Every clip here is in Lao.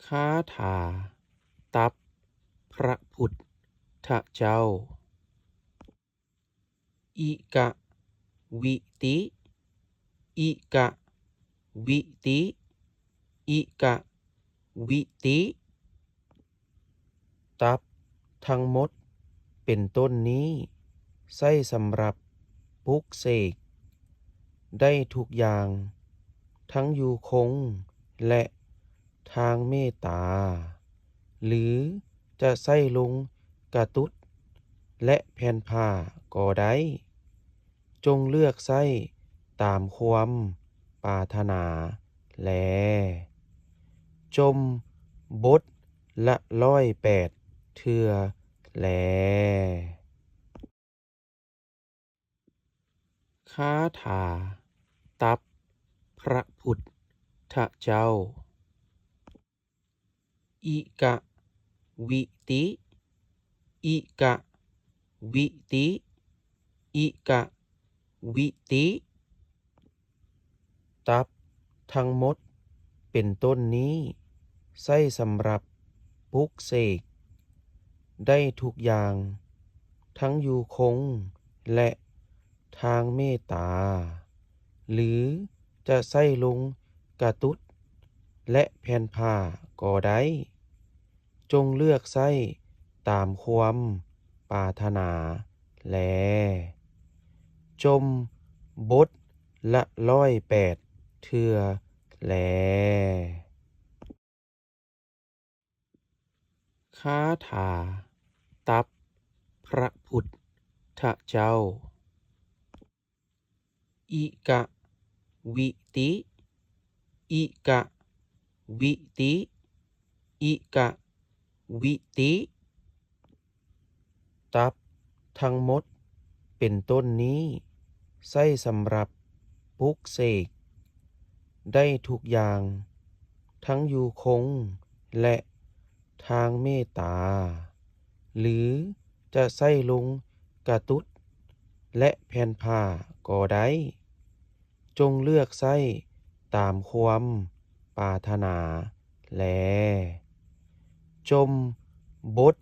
ຄາຖາຕັບພະພຸດທະເຈົ້າ. ອິກະວິຕິ ອິກະວິຕິ ອິກະວິຕິ. ຕັບທັງໝົດເປັນຕົ້ນນີ້ ໃຊ້ສຳລັບປຸກເສກໄດ້ທຸກຢ່າງ, ທັງຢູ່ຄົງ ແລະ ທາງເມດຕາ ຫຼື ຈະໃຊ້ລົງກະຕຸດ ແລະ ແຜ່ນຜ້າກໍໄດ້. ຈົ່ງເລືອກໃຊ້ຕາມຄວາມປາດຖະໜາແລ. ຈົ່ມບົດລະຮ້ອຍແປດເທື່ອແລ. ຄາຖາຕັບພະພຸດທະເຈົ້າ. ອິກະວິຕິ ອິກະວິຕິ ອິກະວິຕິ. ຕັບທັງໝົດເປັນຕົ້ນນີ້ ໃຊ້ສຳລັບປຸກເສກໄດ້ທຸກຢ່າງ, ທັງຢູ່ຄົງ ແລະ ທາງເມດຕາ ຫຼື ຈະໃຊ້ລົງກະຕຸດ ແລະ ແຜ່ນຜ້າກໍໄດ້. ຈົ່ງເລືອກໃຊ້ຕາມຄວາມປາດຖະໜາແລ. ຈົ່ມບົດລະຮ້ອຍແປດເທື່ອແລ. ຄາຖາຕັບພະພຸດທະເຈົ້າ. ອິກະວິຕິ ອິກະວິຕິ ອິກະວິຕິ. ຕັບທັງໝົດເປັນຕົ້ນນີ້ ໃຊ້ສຳລັບປຸກເສກໄດ້ທຸກຢ່າງ, ທັງຢູ່ຄົງ ແລະ ທາງເມດຕາ ຫຼື ຈະໃຊ້ລົງກະຕຸດ ແລະ ແຜ່ນຜ້າກໍໄດ້. ຈົ່ງເລືອກໃຊ້ຕາມຄວາມປາດຖະໜາແລ. ຈົ່ມບົດ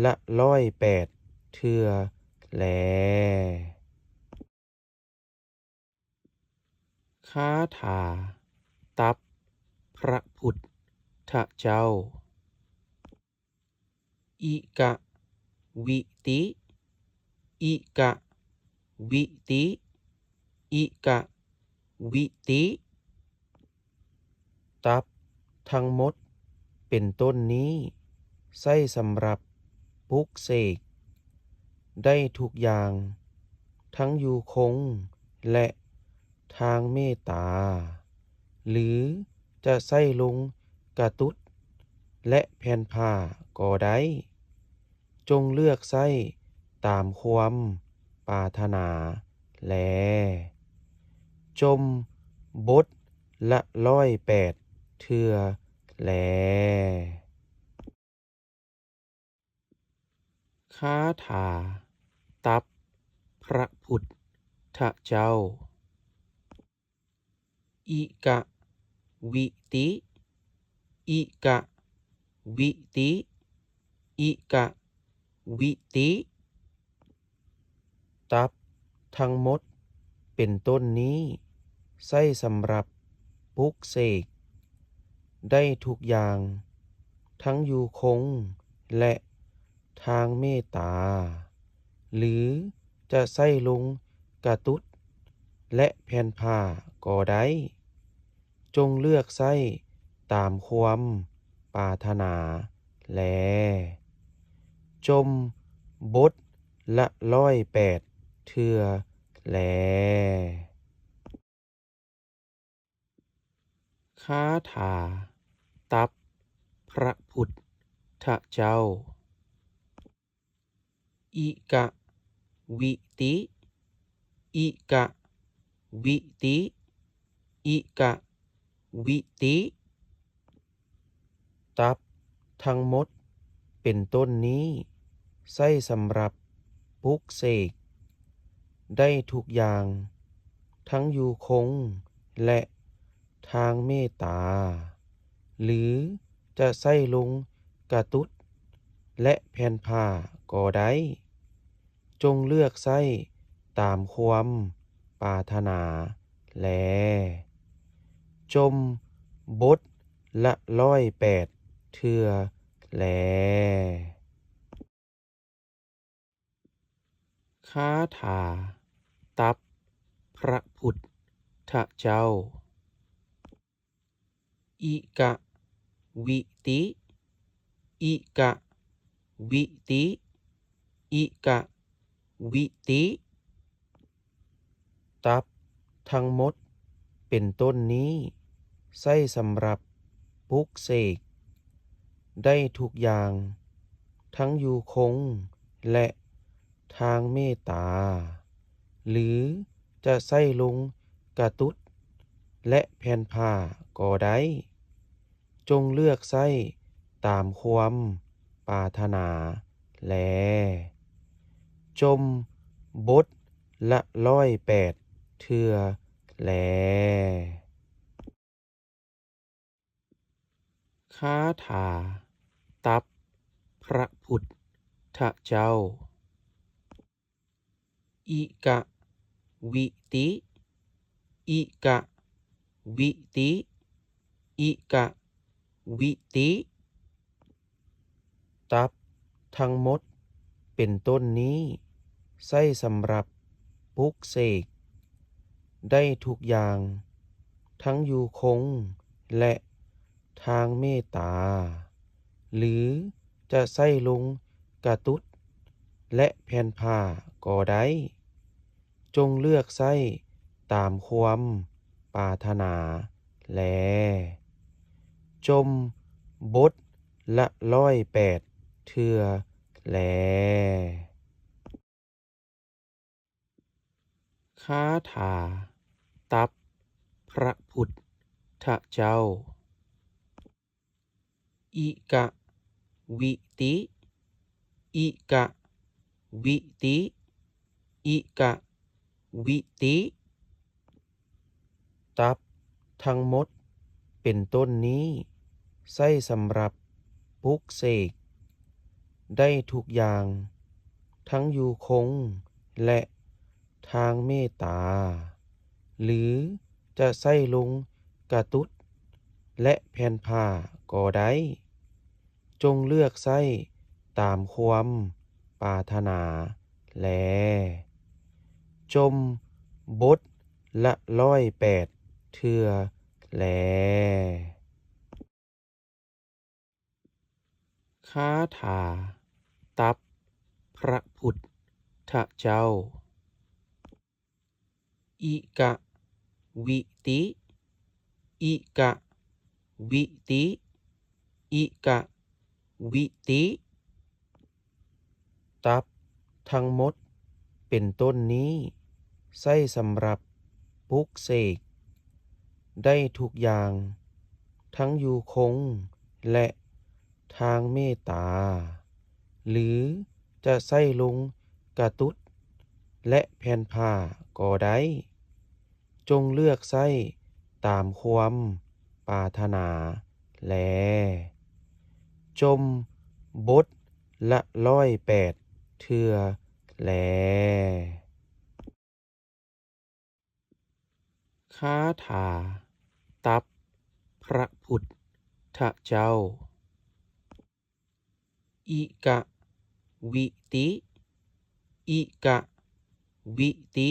ລະຮ້ອຍແປດເທື່ອແລ. ຄາຖາຕັບພະພຸດທະເຈົ້າ. ອິກະວິຕິ ອິກະວິຕິ ອິກະວິຕິ. ຕັບທັງໝົດເປັນຕົ້ນນີ້ ໃຊ້ສຳລັບປຸກເສກໄດ້ທຸກຢ່າງ, ທັງຢູ່ຄົງ ແລະ ທາງເມດຕາ ຫຼື ຈະໃຊ້ລົງກະຕຸດ ແລະ ແຜ່ນຜ້າກໍໄດ້. ຈົ່ງເລືອກໃຊ້ຕາມຄວາມປາດຖະໜາແລ. ຈົ່ມບົດລະຮ້ອຍແປດເທື່ອແລ. ຄາຖາຕັບພະພຸດທະເຈົ້າ. ອິກະວິຕິ ອິກະວິຕິ ອິກະວິຕິ. ຕັບທັງໝົດເປັນຕົ້ນນີ້ ໃຊ້ສຳລັບປຸກເສກໄດ້ທຸກຢ່າງ, ທັງຢູ່ຄົງ ແລະ ທາງເມດຕາ ຫຼື ຈະໃຊ້ລົງກະຕຸດ ແລະ ແຜ່ນຜ້າກໍໄດ້. ຈົ່ງເລືອກໃຊ້ຕາມຄວາມປາດຖະໜາແລ. ຈົ່ມບົດລະຮ້ອຍແປດເທື່ອແລ. ຄາຖາຕັບພະພຸດທະເຈົ້າ. ອິກະວິຕິ ອິກະວິຕິ ອິກະວິຕິ. ຕັບທັງໝົດເປັນຕົ້ນນີ້ ໃຊ້ສຳລັບປຸກເສກໄດ້ທຸກຢ່າງ, ທັງຢູ່ຄົງ ແລະ ທາງເມດຕາ ຫຼື ຈະໃຊ້ລົງກະຕຸດ ແລະ ແຜ່ນຜ້າກໍໄດ້. ຈົ່ງເລືອກໃຊ້ຕາມຄວາມປາດຖະໜາແລ. ຈົ່ມບົດລະຮ້ອຍແປດເທື່ອແລ. ຄາຖາຕັບພະພຸດທະເຈົ້າ. ອິກະວິຕິ ອິກະວິຕິ ອິກະວິຕິ. ຕັບທັງໝົດເປັນຕົ້ນນີ້ ໃຊ້ສຳລັບປຸກເສກໄດ້ທຸກຢ່າງ, ທັງຢູ່ຄົງ ແລະ ທາງເມດຕາ ຫຼື ຈະໃຊ້ລົງກະຕຸດ ແລະ ແຜ່ນຜ້າກໍໄດ້. ຈົ່ງເລືອກໃຊ້ຕາມຄວາມປາດຖະໜາແລ. ຈົ່ມບົດລະຮ້ອຍແປດເທື່ອແລ. ຄາຖາຕັບພະພຸດທະເຈົ້າ. ອິກະວິຕິ ອິກະວິຕິ ອິກະວິຕິ. ຕັບທັງໝົດເປັນຕົ້ນນີ້ ໃຊ້ສຳລັບປຸກເສກໄດ້ທຸກຢ່າງ, ທັງຢູ່ຄົງ ແລະ ທາງເມດຕາ ຫຼື ຈະໃຊ້ລົງກະຕຸດ ແລະ ແຜ່ນຜ້າກໍໄດ້. ຈົ່ງເລືອກໃຊ້ຕາມຄວາມປາດຖະໜາແລ. ຈົ່ມບົດລະຮ້ອຍແປດເທື່ອແລ. ຄາຖາຕັບພະພຸດທະເຈົ້າ. ອິກະວິຕິ ອິກະວິຕິ ອິກະວິຕິ. ຕັບທັງໝົດເປັນຕົ້ນນີ້ ໃຊ້ສຳລັບປຸກເສກໄດ້ທຸກຢ່າງ, ທັງຢູ່ຄົງ ແລະ ທາງເມດຕາ ຫຼື ຈະໃຊ້ລົງກະຕຸດ ແລະ ແຜ່ນຜ້າກໍໄດ້. ຈົ່ງເລືອກໃຊ້ຕາມຄວາມປາດຖະໜາແລ. ຈົ່ມບົດລະຮ້ອຍແປດເທື່ອແລ. ຄາຖາຕັບພະພຸດທະເຈົ້າ. ອິກະວິຕິ ອິກະວິຕິ ອິກະວິຕິ. ຕັບທັງໝົດເປັນຕົ້ນນີ້ ໃຊ້ສຳລັບປຸກເສກໄດ້ທຸກຢ່າງ, ທັງຢູ່ຄົງ ແລະ ທາງເມດຕາ ຫຼື ຈະໃຊ້ລົງກະຕຸດ ແລະ ແຜ່ນຜ້າກໍໄດ້. ຈົ່ງເລືອກໃຊ້ຕາມຄວາມປາດຖະໜາແລ. ຈົ່ມບົດລະຮ້ອຍແປດເທື່ອແລ. ຄາຖາຕັບພະພຸດທະເຈົ້າ. ອິກະວິຕິ ອິກະວິຕິ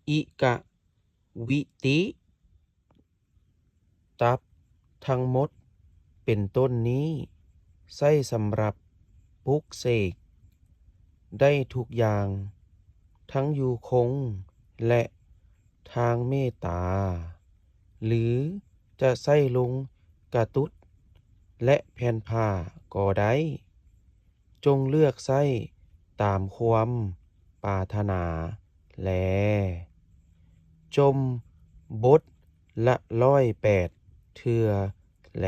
ອິກະວິຕິ. ຕັບທັງໝົດເປັນຕົ້ນນີ້ ໃຊ້ສຳລັບປຸກເສກໄດ້ທຸກຢ່າງ, ທັງຢູ່ຄົງ ແລະ ທາງເມດຕາ ຫຼື ຈະໃຊ້ລົງກະຕຸດ ແລະ ແຜ່ນຜ້າກໍໄດ້. ຈົ່ງເລືອກໃຊ້ຕາມຄວາມປາດຖະໜາແລ. ຈົ່ມບົດລະຮ້ອຍແປດເທື່ອແລ.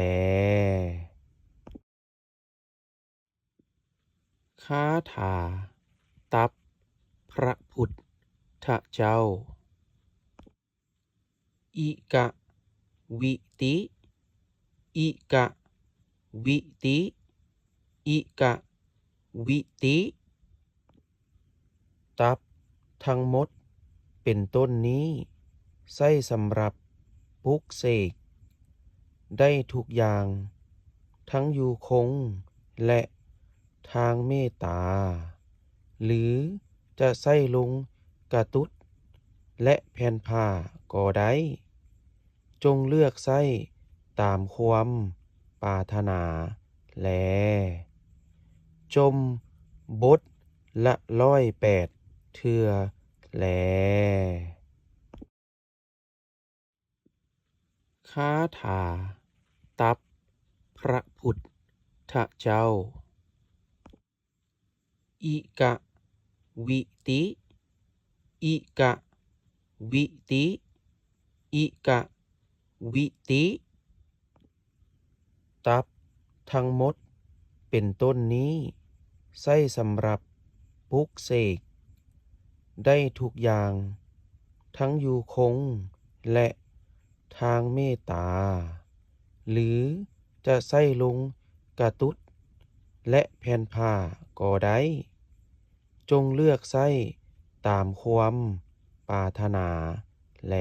ຄາຖາຕັບພະພຸດທະເຈົ້າ. ອິກະວິຕິ ອິກະ ວິຕິ อิกะ วิติ ตับ ທັງໝົດເປັນຕົ້ນນີ້ ໃຊ້ສຳລັບປຸກເສກໄດ້ທຸກຢ່າງ ທັງຢູ່ຄົງ ແລະ ທາງເມດຕາ ຫຼື ຈະໃຊ້ລົງກະຕຸດ ແລະ ແຜ່ນຜ້າກໍໄດ້. ຈົ່ງເລືອກໃຊ້ຕາມຄວາມປາດຖະໜາແລ. ຈົ່ມບົດລະຮ້ອຍແປດເທື່ອແລ. ຄາຖາຕັບພະພຸດທະເຈົ້າ. ອິກະ ວິຕິ ອິກະ ວິຕິ ອິກະ ວິຕິ ຕັບທັງໝົດເປັນຕົ້ນນີ້ ໃຊ້ສຳລັບປຸກເສກໄດ້ທຸກຢ່າງ ທັງຢູ່ຄົງ ແລະ ທາງເມດຕາ ຫຼື ຈະໃຊ້ລົງກະຕຸດ ແລະ ແຜ່ນຜ້າກໍໄດ້. ຈົ່ງເລືອກໃຊ້ຕາມຄວາມປາດຖະໜາແລ.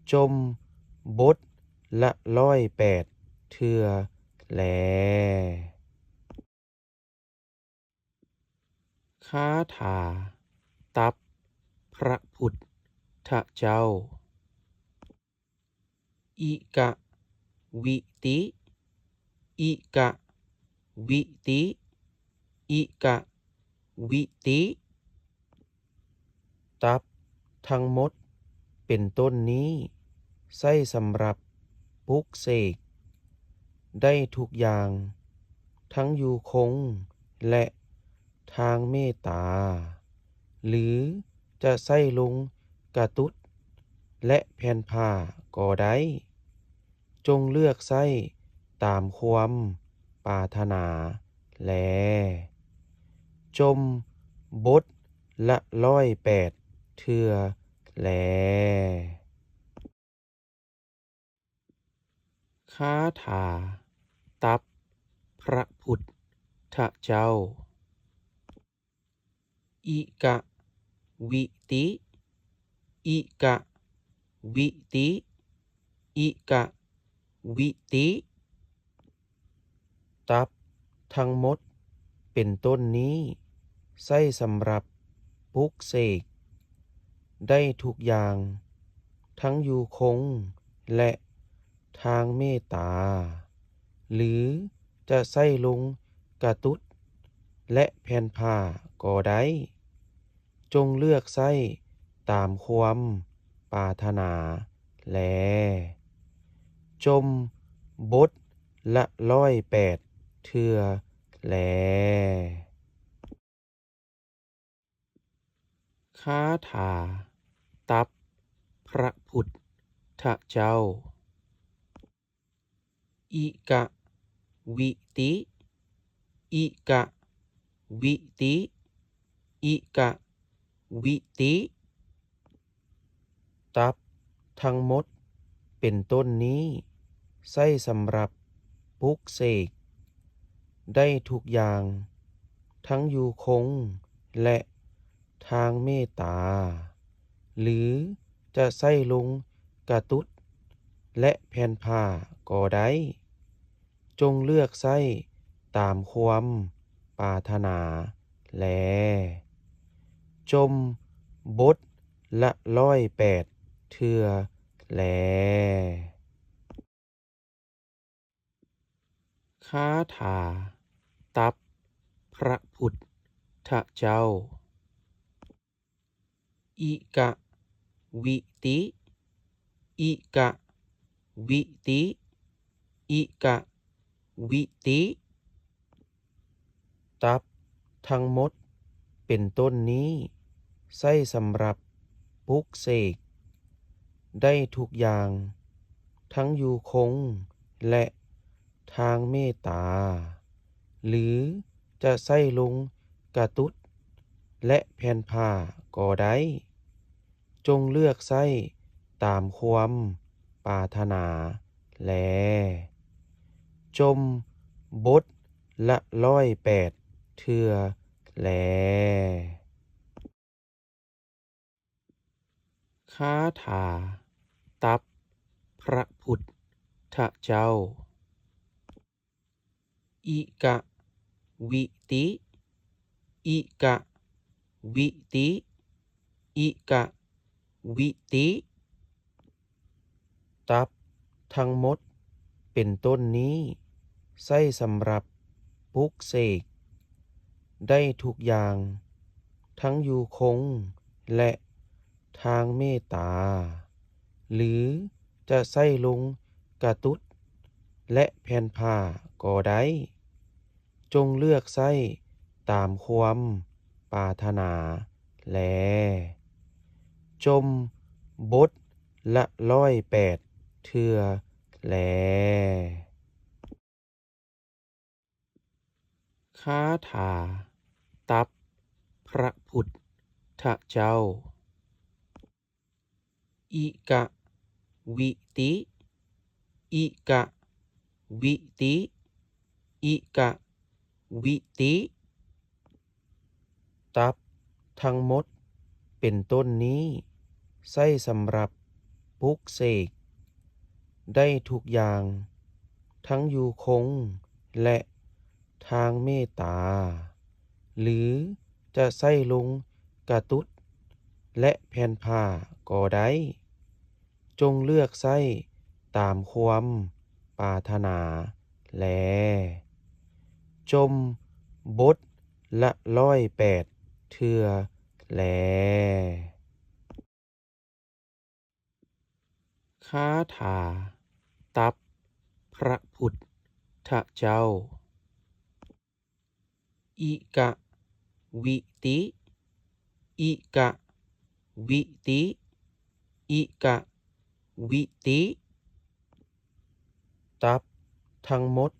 ຈົ່ມບົດລະຮ້ອຍແປດເທື່ອແລ. ຄາຖາຕັບພະພຸດທະເຈົ້າ. ອິກະ ວິຕິ ອິກະ ວິຕິ ອິກະ ວິຕິ ຕັບທັງໝົດເປັນຕົ້ນນີ້ ໃຊ້ສຳລັບປຸກເສກໄດ້ທຸກຢ່າງ ທັງຢູ່ຄົງ ແລະ ທາງເມດຕາ ຫຼື ຈະໃຊ້ລົງກະຕຸດ ແລະ ແຜ່ນຜ້າກໍໄດ້. ຈົ່ງເລືອກໃຊ້ຕາມຄວາມປາດຖະໜາແລ. ຈົ່ມບົດລະຮ້ອຍແປດເທື່ອແລ. ຄາຖາຕັບພະພຸດທະເຈົ້າ. ອິກະ ວິຕິ ອິກະ ວິຕິ ອິກະ ວິຕິ ຕັບທັງໝົດເປັນຕົ້ນນີ້ ໃຊ້ສຳລັບປຸກເສກໄດ້ທຸກຢ່າງ ທັງຢູ່ຄົງ ແລະ ທາງເມດຕາ ຫຼື ຈະໃຊ້ລົງກະຕຸດ ແລະ ແຜ່ນຜ້າກໍໄດ້. ຈົ່ງເລືອກໃຊ້ຕາມຄວາມປາດຖະໜາແລ. ຈົ່ມບົດລະຮ້ອຍແປດເທື່ອແລ. ຄາຖາຕັບພະພຸດທະເຈົ້າ. ອິກະ ວິຕິ ອິກະ ວິຕິ ອິກະ ວິຕິ ຕັບທັງໝົດເປັນຕົ້ນນີ້ ໃຊ້ສຳລັບປຸກເສກໄດ້ທຸກຢ່າງ ທັງຢູ່ຄົງ ແລະ ທາງເມດຕາ ຫຼື ຈະໃຊ້ລົງກະຕຸດ ແລະ ແຜ່ນຜ້າກໍໄດ້. ຈົ່ງເລືອກໃຊ້ຕາມຄວາມປາດຖະໜາແລ. ຈົ່ມບົດລະຮ້ອຍແປດເທື່ອແລ. ຄາຖາຕັບພະພຸດທະເຈົ້າ. ອິກະ ວິຕິ ອິກະ ວິຕິ ອິກະ ວິຕິ ຕັບທັງໝົດເປັນຕົ້ນນີ້ ໃຊ້ສຳລັບປຸກເສກໄດ້ທຸກຢ່າງ ທັງຢູ່ຄົງ ແລະ ທາງເມດຕາ ຫຼື ຈະໃຊ້ລົງກະຕຸດ ແລະ ແຜ່ນຜ້າກໍໄດ້. ຈົ່ງເລືອກໃຊ້ຕາມຄວາມປາດຖະໜາແລ. ຈົ່ມບົດລະຮ້ອຍແປດເທື່ອແລ. ຄາຖາຕັບພະພຸດທະເຈົ້າ. ອິກະວິຕິ ອິກະວິຕິ ອິກະວິຕິ. ຕັບທັງໝົດເປັນຕົ້ນນີ້ ໃຊ້ສຳລັບປຸກເສກໄດ້ທຸກຢ່າງ, ທັງຢູ່ຄົງ ແລະ ທາງເມດຕາ ຫຼື ຈະໃຊ້ລົງກະຕຸດ ແລະ ແຜ່ນຜ້າກໍໄດ້. ຈົ່ງເລືອກໃຊ້ຕາມຄວາມປາດຖະໜາແລ. ຈົ່ມບົດລະຮ້ອຍແປດເທື່ອແລ. ຄາຖາຕັບພະພຸດທະເຈົ້າ. ອິກະວິຕິ ອິກະວິຕິ ອິກະວິຕິ. ຕັບທັງໝົດເປັນຕົ້ນນີ້ ໃຊ້ສຳລັບປຸກເສກໄດ້ທຸກຢ່າງ, ທັງຢູ່ຄົງ ແລະ ທາງເມດຕາ ຫຼື ຈະໃຊ້ລົງກະຕຸດ ແລະ ແຜ່ນຜ້າກໍໄດ້. ຈົ່ງເລືອກໃຊ້ຕາມຄວາມປາດຖະໜາແລ. ຈົ່ມບົດລະຮ້ອຍແປດເທື່ອແລ. ຄາຖາຕັບພະພຸດທະເຈົ້າ. ອິກະວິຕິ ອິກະວິຕິ ອິກະວິຕິ. ຕັບທັງໝົດ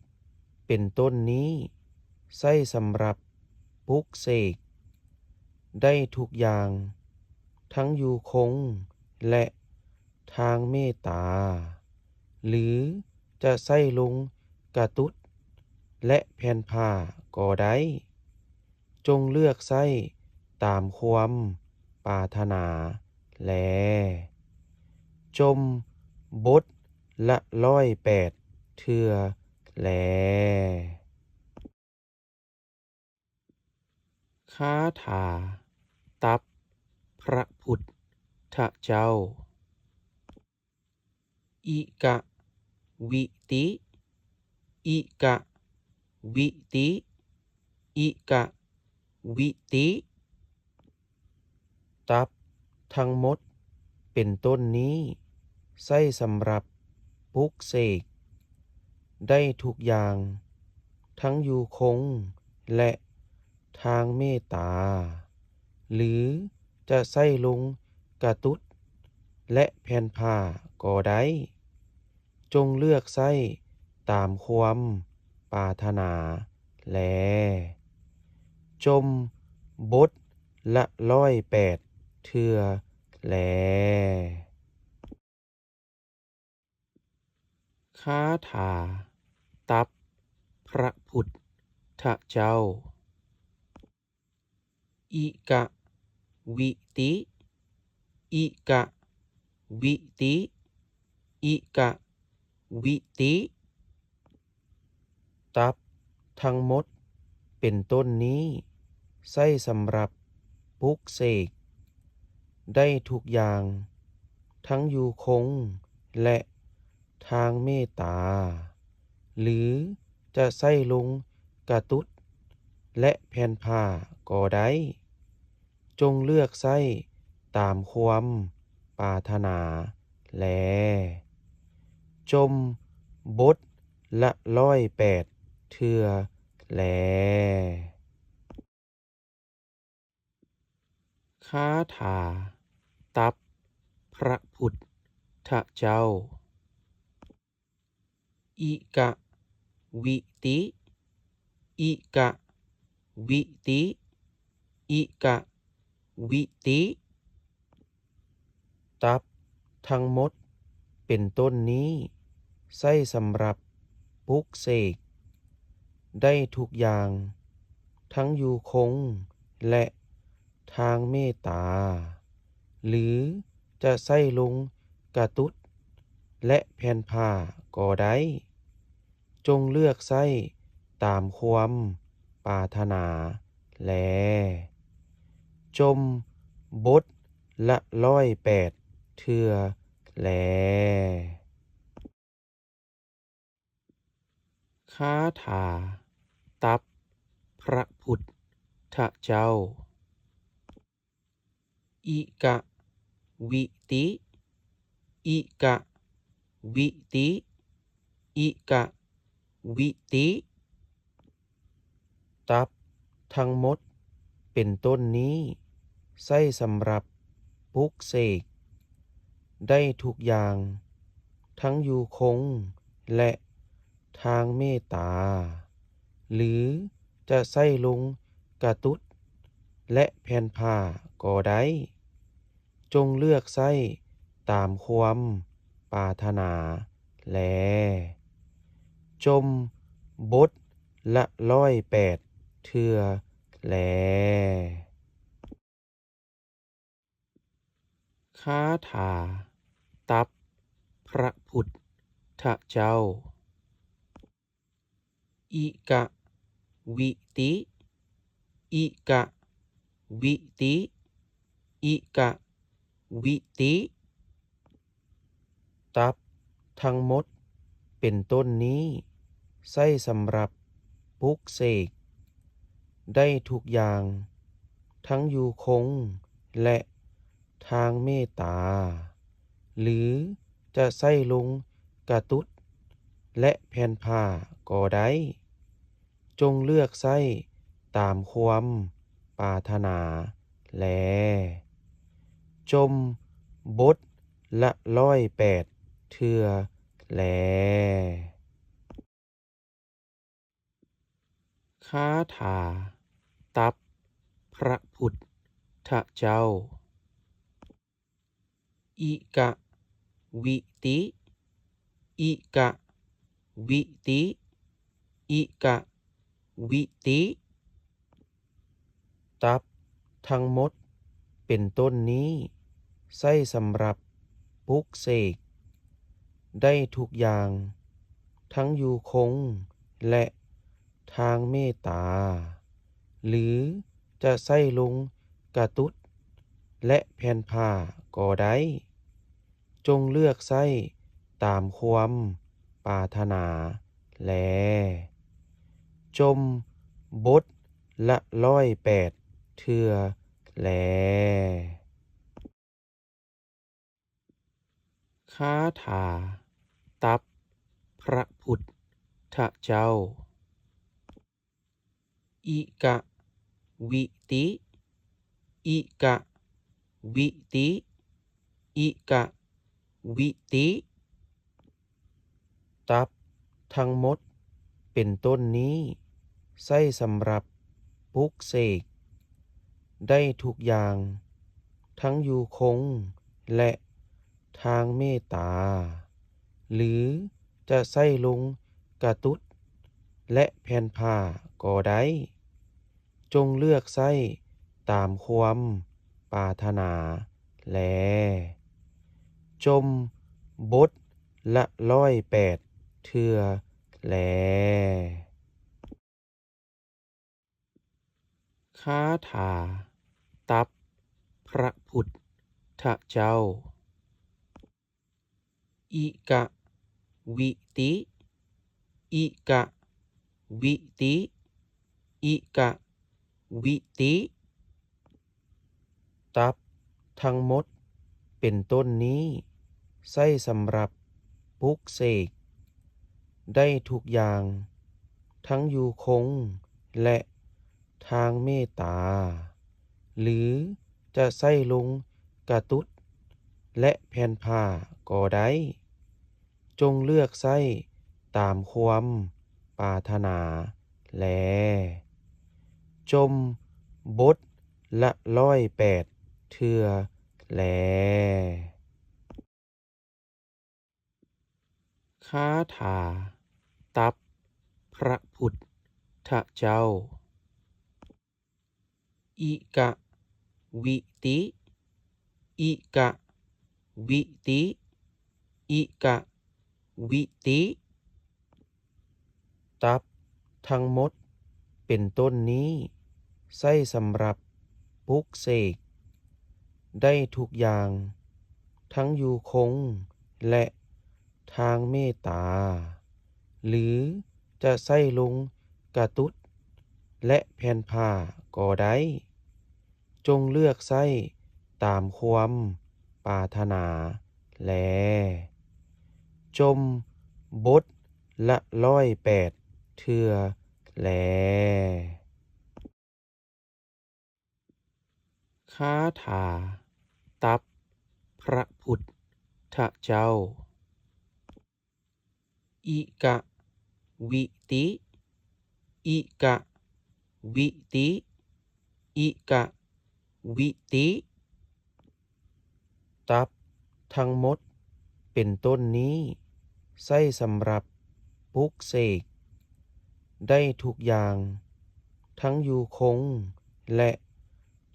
ເປັນຕົ້ນນີ້ ໃຊ້ສຳລັບປຸກເສກໄດ້ທຸກຢ່າງ, ທັງຢູ່ຄົງ ແລະ ທາງເມດຕາ ຫຼື ຈະໃຊ້ລົງກະຕຸດ ແລະ ແຜ່ນຜ້າກໍໄດ້. ຈົ່ງເລືອກໃຊ້ຕາມຄວາມປາດຖະໜາແລ. ຈົ່ມບົດລະຮ້ອຍແປດເທື່ອແລ. ຄາຖາຕັບພະພຸດທະເຈົ້າ. ອິກະວິຕິ ອິກະວິຕິ ອິກະວິຕິ. ຕັບທັງໝົດເປັນຕົ້ນນີ້ ໃຊ້ສຳລັບປຸກເສກໄດ້ທຸກຢ່າງ, ທັງຢູ່ຄົງ ແລະ ທາງເມດຕາ ຫຼື ຈະໃຊ້ລົງກະຕຸດ ແລະ ແຜ່ນຜ້າກໍໄດ້. ຈົ່ງເລືອກໃຊ້ຕາມຄວາມປາດຖະໜາແລ. ຈົ່ມບົດລະຮ້ອຍແປດເທື່ອແລ. ຄາຖາຕັບພະພຸດທະເຈົ້າ. ອິກະວິຕິ ອິກະວິຕິ ອິກະວິຕິ. ຕັບທັງໝົດເປັນຕົ້ນນີ້ ໃຊ້ສຳລັບປຸກເສກໄດ້ທຸກຢ່າງ, ທັງຢູ່ຄົງ ແລະ ທາງເມດຕາ ຫຼື ຈະໃຊ້ລົງກະຕຸດ ແລະ ແຜ່ນຜ້າກໍໄດ້. ຈົ່ງເລືອກໃຊ້ຕາມຄວາມປາດຖະໜາແລ. ຈົ່ມບົດລະຮ້ອຍແປດເທື່ອແລ. ຄາຖາຕັບພະພຸດທະເຈົ້າ. ອິກະວິຕິ ອິກະວິຕິ ອິກະວິຕິ. ຕັບທັງໝົດເປັນຕົ້ນນີ້ ໃຊ້ສຳລັບ ປຸກເສກໄດ້ທຸກຢ່າງ, ທັງຢູ່ຄົງ ແລະ ທາງເມດຕາ, ຫຼື ຈະໃຊ້ລົງກະຕຸດ ແລະ ແຜ່ນຜ້າກໍໄດ້. ຈົ່ງເລືອກໃຊ້ຕາມຄວາມປາດຖະໜາແລ. ຈົ່ມບົດລະຮ້ອຍແປດເທື່ອແລ. ຄາຖາຕັບພະພຸດທະເຈົ້າ. ອິກະວິຕິ ອິກະວິຕິ ອິກະວິຕິ. ຕັບທັງໝົດເປັນຕົ້ນນີ້ ໃຊ້ສຳລັບປຸກເສກໄດ້ທຸກຢ່າງ, ທັງຢູ່ຄົງ ແລະ ທາງເມດຕາ, ຫຼື ຈະໃຊ້ລົງກະຕຸດ ແລະ ແຜ່ນຜ້າກໍໄດ້. ຈົ່ງເລືອກໃຊ້ຕາມຄວາມປາດຖະໜາແລ. ຈົ່ມບົດລະຮ້ອຍແປດເທື່ອແລ. ຄາຖາຕັບພະພຸດທະເຈົ້າ. ອິກະວິຕິ ອິກະວິຕິ ອິກະວິຕິ. ຕັບທັງໝົດເປັນຕົ້ນນີ້ ໃຊ້ສຳລັບປຸກເສກໄດ້ທຸກຢ່າງ, ທັງຢູ່ຄົງ ແລະ ທາງເມດຕາ, ຫຼື ຈະໃຊ້ລົງກະຕຸດ ແລະ ແຜ່ນຜ່າກໍໄດ້. ຈົ່ງເລືອກໃຊ້ຕາມຄວາມປາດຖະໜາແລ. ຈົ່ມບົດລະຮ້ອຍແປດເທື່ອແລ. ຄາຖາຕັບພະພຸດທະເຈົ້າ. ອິກະວິຕິ ອິກະວິຕິ ອິກະວິຕິ. ຕັບທັງໝົດເປັນຕົ້ນນີ້ ໃຊ້ສຳລັບປຸກເສກໄດ້ທຸກຢ່າງ, ທັງຢູ່ຄົງ ແລະ ທາງເມດຕາ, ຫຼື ຈະໃຊ້ລົງກະຕຸດ ແລະ ແຜ່ນຜ່າກໍໄດ້. ຈົ່ງເລືອກໃຊ້ຕາມຄວາມປາດຖະໜາແລ. ຈົ່ມບົດລະຮ້ອຍແປດເທື່ອແລ. ຄາຖາຕັບພະພຸດທະເຈົ້າ. ອິກະວິຕິ ອິກະວິຕິ ອິກະວິຕິ. ຕັບທັງໝົດເປັນຕົ້ນນີ້ ໃຊ້ສຳລັບປຸກເສກໄດ້ທຸກຢ່າງ, ທັງຢູ່ຄົງ ແລະ ທາງເມດຕາ, ຫຼື ຈະໃຊ້ລົງກະຕຸດ ແລະ ແຜ່ນຜ່າກໍໄດ້. ຈົ່ງເລືອກໃຊ້ຕາມຄວາມປາດຖະໜາແລ. ຈົ່ມບົດລະຮ້ອຍແປດເທື່ອແລ. ຄາຖາຕັບພະພຸດທະເຈົ້າ. ອິກະວິຕິ ອິກະວິຕິ ອິກະວິຕິ. ຕັບທັງໝົດເປັນຕົ້ນນີ້ ໃຊ້ສຳລັບປຸກເສກໄດ້ທຸກຢ່າງ, ທັງຢູ່ຄົງ ແລະ ທາງເມດຕາ, ຫຼື ຈະໃຊ້ລົງກະຕຸດ ແລະ ແຜ່ນຜ່າກໍໄດ້. ຈົ່ງເລືອກໃຊ້ຕາມຄວາມປາດຖະໜາແລ. ຈົ່ມບົດລະຮ້ອຍແປດເທື່ອແລ. ຄາຖາ ຕັບພະພຸດທະເຈົ້າ. ອິກະວິຕິ ອິກະວິຕິ ອິກະວິຕິ. ຕັບທັງໝົດເປັນຕົ້ນນີ້ ໃຊ້ສຳລັບປຸກເສກໄດ້ທຸກຢ່າງ ທັງຢູ່ຄົງ ແລະ ທາງເມດຕາ ຫຼື ຈະໃຊ້ລົງກະຕຸດ ແລະ ແຜ່ນຜ້າກໍໄດ້. ຈົ່ງເລືອກໃຊ້ຕາມຄວາມປາດຖະໜາແລ. ຈົ່ມບົດລະຮ້ອຍແປດເທື່ອແລ. ຄາຖາຕັບພະພຸດທະເຈົ້າ. ອິກະວິຕິ ອິກະວິຕິ ອິກະວິຕິ. ຕັບທັງໝົດເປັນຕົ້ນນີ້ ໃຊ້ສຳລັບປຸກເສກໄດ້ທຸກຢ່າງ ທັງຢູ່ຄົງ ແລະ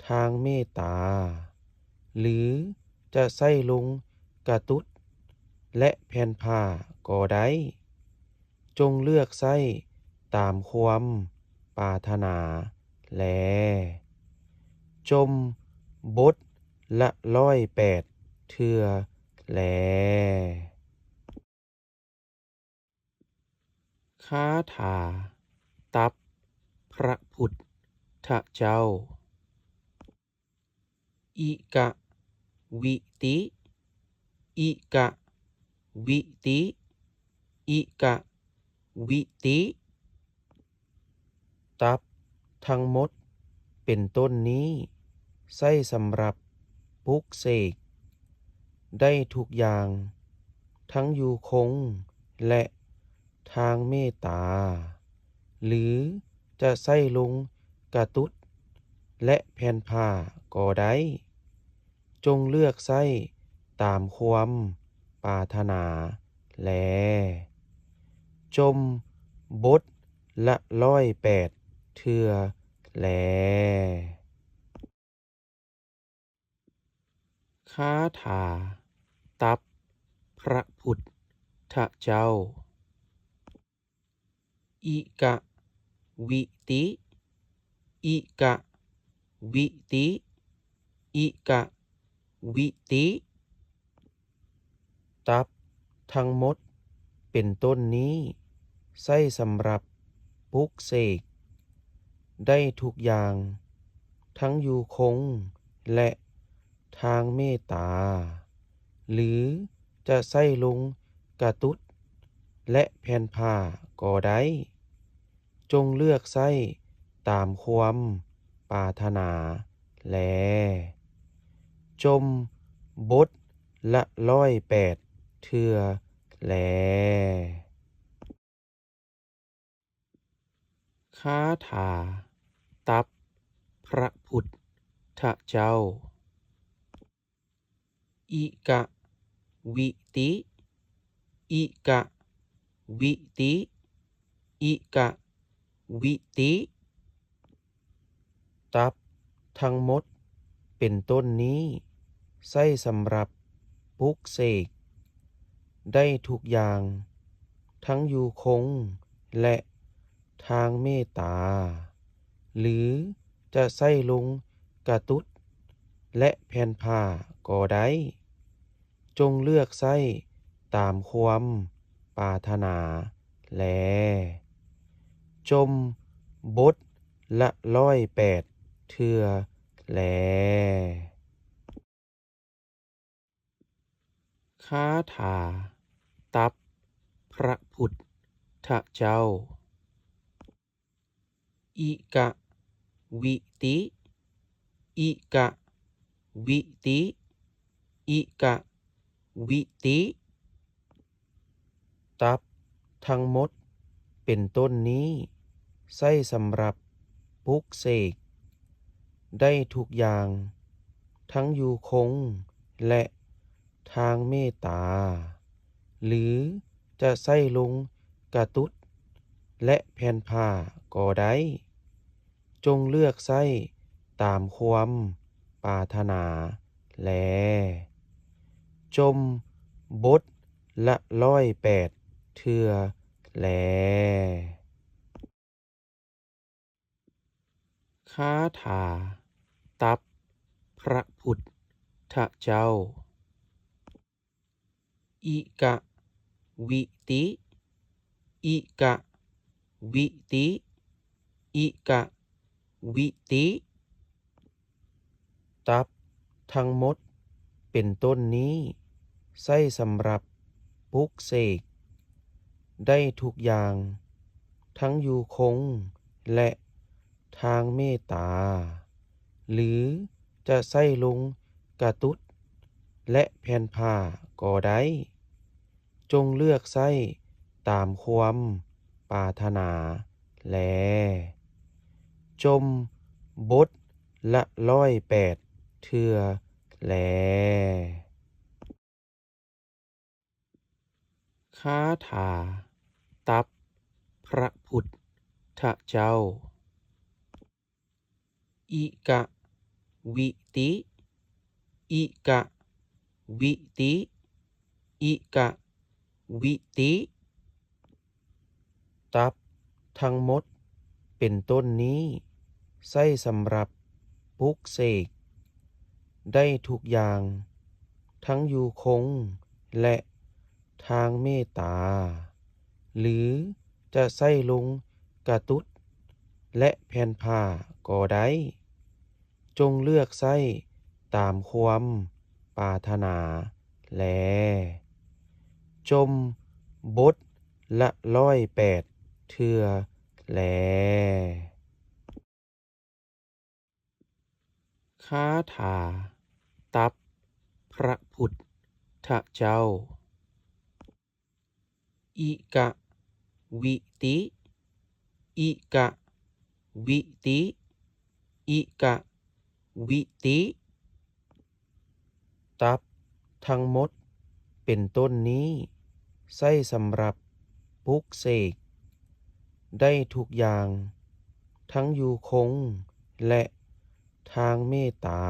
ທາງເມດຕາ ຫຼື ຈະໃຊ້ລົງກະຕຸດ ແລະ ແຜ່ນຜ້າກໍໄດ້. ຈົ່ງເລືອກໃຊ້ຕາມຄວາມປາດຖະໜາແລ. ຈົ່ມບົດລະຮ້ອຍແປດເທື່ອແລ. ຄາຖາຕັບພະພຸດທະເຈົ້າ. ອິກະວິຕິ ອິກະວິຕິ ອິກະວິຕິ. ຕັບທັງໝົດເປັນຕົ້ນນີ້ ໃຊ້ສຳລັບປຸກເສກໄດ້ທຸກຢ່າງ ທັງຢູ່ຄົງ ແລະ ທາງເມດຕາ ຫຼື ຈະໃຊ້ລົງກະຕຸດ ແລະ ແຜ່ນຜ້າກໍໄດ້. ຈົ່ງເລືອກໃຊ້ຕາມຄວາມປາດຖະໜາແລ. ຈົ່ມບົດລະຮ້ອຍແປດເທື່ອແລ. ຄາຖາຕັບພະພຸດທະເຈົ້າ. ອິກະວິຕິ ອິກະວິຕິ ອິກະວິຕິ. ຕັບທັງໝົດເປັນຕົ້ນນີ້ ໃຊ້ສຳລັບປຸກເສກໄດ້ທຸກຢ່າງ ທັງຢູ່ຄົງ ແລະ ທາງເມດຕາ ຫຼື ຈະໃຊ້ລົງກະຕຸດ ແລະ ແຜ່ນຜ້າກໍໄດ້. ຈົ່ງເລືອກໃຊ້ຕາມຄວາມປາດຖະໜາແລ. ຈົ່ມບົດລະຮ້ອຍແປດເທື່ອແລ. ຄາຖາຕັບພະພຸດທະເຈົ້າ. ອິກະວິຕິ ອິກະວິຕິ ອິກະວິຕິ. ຕັບທັງໝົດເປັນຕົ້ນນີ້ ໃຊ້ສຳລັບປຸກເສກໄດ້ທຸກຢ່າງ ທັງຢູ່ຄົງ ແລະ ທາງເມດຕາ ຫຼື ຈະໃຊ້ລົງກະຕຸດ ແລະ ແຜ່ນຜ້າກໍໄດ້. ຈົ່ງເລືອກໃຊ້ຕາມຄວາມປາດຖະໜາແລ. ຈົ່ມບົດລະຮ້ອຍແປດເທື່ອແລ. ຄາຖາຕັບພະພຸດທະເຈົ້າ. ອິກະວິຕິ ອິກະວິຕິ ອິກະວິຕິ. ຕັບທັງໝົດເປັນຕົ້ນນີ້ ໃຊ້ສຳລັບປຸກເສກໄດ້ທຸກຢ່າງ ທັງຢູ່ຄົງ ແລະ ທາງເມດຕາ ຫຼື ຈະໃຊ້ລົງກະຕຸດ ແລະແຜ່ນຜ້າກໍໄດ້. ຈົ່ງເລືອກໃຊ້ຕາມຄວາມປາດຖະໜາແລ. ຈົ່ມບົດລະຮ້ອຍແປດເທື່ອແລ. ຄາຖາຕັບພະພຸດທະເຈົ້າ. ອິກະວິຕິ ອິກະວິຕິ ອິກະວິຕິ. ຕັບທັງໝົດເປັນຕົ້ນນີ້ ໃຊ້ສຳລັບປຸກເສກໄດ້ທຸກຢ່າງ, ທັງຢູ່ຄົງ ແລະ ທາງເມດຕາ ຫຼື ຈະໃຊ້ລົງກະຕຸດ ແລະ ແຜ່ນຜ້າກໍໄດ້. ຈົ່ງເລືອກໃຊ້ຕາມຄວາມປາດຖະໜາແລ. ຈົ່ມບົດລະຮ້ອຍແປດເທື່ອແລ. ຄາຖາຕັບພະພຸດທະເຈົ້າ. ອິກະວິຕິ ອິກະວິຕິ ອິກະວິຕິ. ຕັບທັງໝົດເປັນຕົ້ນນີ້ ໃຊ້ສຳລັບປຸກເສກໄດ້ທຸກຢ່າງ, ທັງຢູ່ຄົງ ແລະ ທາງເມດຕາ ຫຼື ຈະໃຊ້ລົງກະຕຸດ ແລະ ແຜ່ນຜ້າກໍໄດ້. ຈົ່ງເລືອກໃຊ້ຕາມຄວາມປາດຖະໜາແລ. ຈົ່ມບົດລະຮ້ອຍແປດເທື່ອແລ. ຄາຖາຕັບພະພຸດທະເຈົ້າ. ອິກະວິຕິ ອິກະວິຕິ ອິກະວິຕິ. ຕັບທັງໝົດເປັນຕົ້ນນີ້ ໃຊ້ສຳລັບປຸກເສກໄດ້ທຸກຢ່າງ, ທັງຢູ່ຄົງ ແລະ ທາງເມດຕາ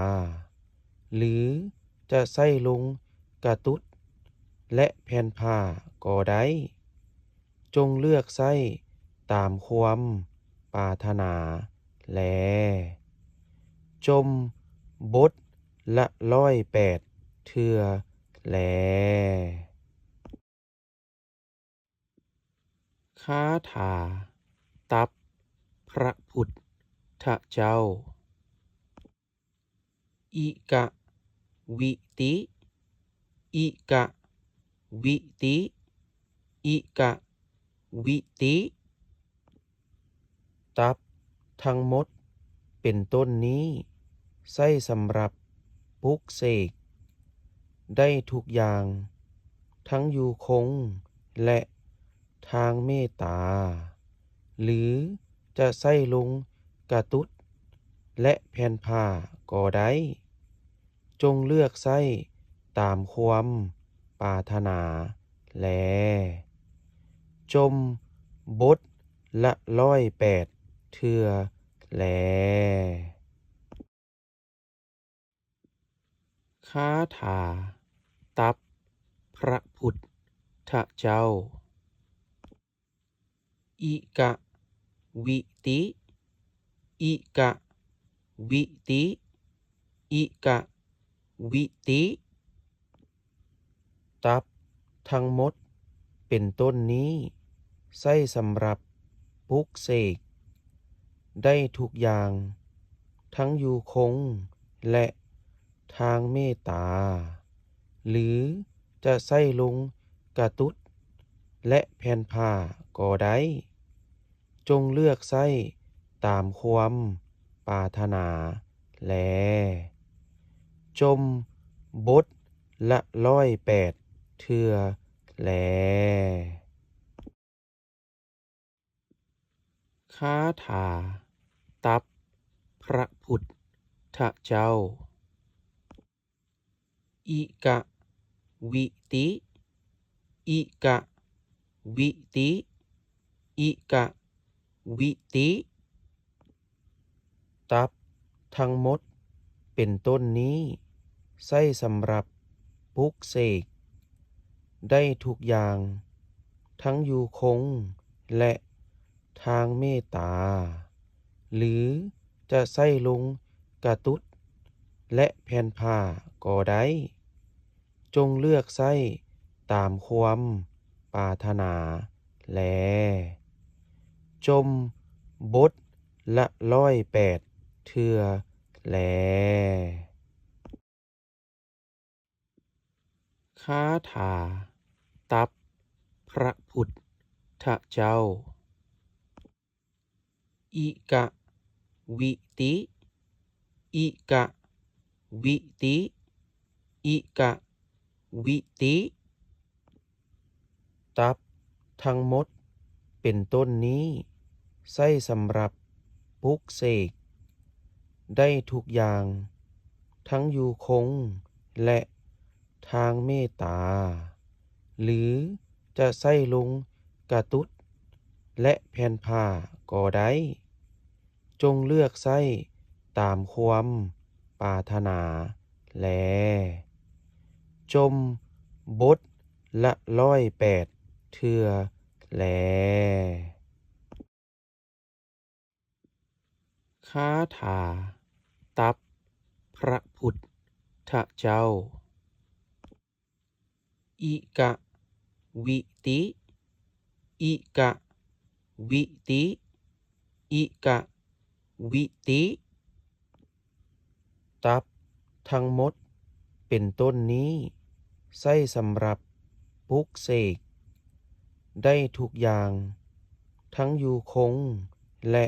ຫຼື ຈະໃຊ້ລົງກະຕຸດ ແລະ ແຜ່ນຜ້າກໍໄດ້. ຈົ່ງເລືອກໃຊ້ຕາມຄວາມປາດຖະໜາແລ. ຈົ່ມບົດລະຮ້ອຍແປດເທື່ອແລ. ຄາຖາຕັບພະພຸດທະເຈົ້າ. ອິກະວິຕິ ອິກະວິຕິ ອິກະວິຕິ. ຕັບທັງໝົດເປັນຕົ້ນນີ້ ໃຊ້ສຳລັບປຸກເສກໄດ້ທຸກຢ່າງ, ທັງຢູ່ຄົງ ແລະ ທາງເມດຕາ ຫຼື ຈະໃຊ້ລົງກະຕຸດ ແລະ ແຜ່ນຜ້າກໍໄດ້. ຈົ່ງເລືອກໃຊ້ຕາມຄວາມປາດຖະໜາແລ. ຈົ່ມບົດລະຮ້ອຍແປດເທື່ອແລ. ຄາຖາຕັບພະພຸດທະເຈົ້າ. ອິກະວິຕິ ອິກະວິຕິ ອິກະວິຕິ. ຕັບທັງໝົດເປັນຕົ້ນນີ້ ໃຊ້ສຳລັບປຸກເສກໄດ້ທຸກຢ່າງ, ທັງຢູ່ຄົງ ແລະ ທາງເມດຕາ ຫຼື ຈະໃຊ້ລົງກະຕຸດ ແລະ ແຜ່ນຜ້າກໍໄດ້. ຈົ່ງເລືອກໃຊ້ຕາມຄວາມປາດຖະໜາແລ. ຈົ່ມບົດລະຮ້ອຍແປດເທື່ອແລ. ຄາຖາຕັບພະພຸດທະເຈົ້າ. ອິກະວິຕິ ອິກະວິຕິ ອິກະ ວິຕິ ຕັບທັງໝົດເປັນຕົ້ນນີ້ ໃຊ້ສຳລັບປຸກເສກໄດ້ທຸກຢ່າງ ທັງຢູ່ຄົງ ແລະ ທາງເມດຕາ ຫຼື ຈະໃຊ້ລົງກະຕຸດ ແລະ ແຜ່ນຜ້າກໍໄດ້. ຈົ່ງເລືອກໃຊ້ຕາມຄວາມປາດຖະໜາແລ. ຈົ່ມບົດລະຮ້ອຍແປດເທື່ອແລ. ຄາຖາຕັບພະພຸດທະເຈົ້າ. ອິກະວິຕິ ອິກະວິຕິ ອິກະວິຕິ. ຕັບທັງໝົດເປັນຕົ້ນນີ້ ໃຊ້ສຳລັບປຸກເສກໄດ້ທຸກຢ່າງ ທັງຢູ່ຄົງ ແລະ ທາງເມດຕາ ຫຼື ຈະໃຊ້ລົງກະຕຸດ ແລະ ແຜ່ນຜ້າກໍໄດ້. ຈົ່ງເລືອກໃຊ້ຕາມຄວາມປາດຖະໜາແລ. ຈົ່ມບົດລະຮ້ອຍແປດເທື່ອແລ. ຄາຖາຕັບພະພຸດທະເຈົ້າ. ອິກະວິຕິ ອິກະວິຕິ ອິກະວິຕິ. ຕັບທັງໝົດເປັນຕົ້ນນີ້ ໃຊ້ສຳລັບປຸກເສກໄດ້ທຸກຢ່າງ ທັງຢູ່ຄົງ ແລະ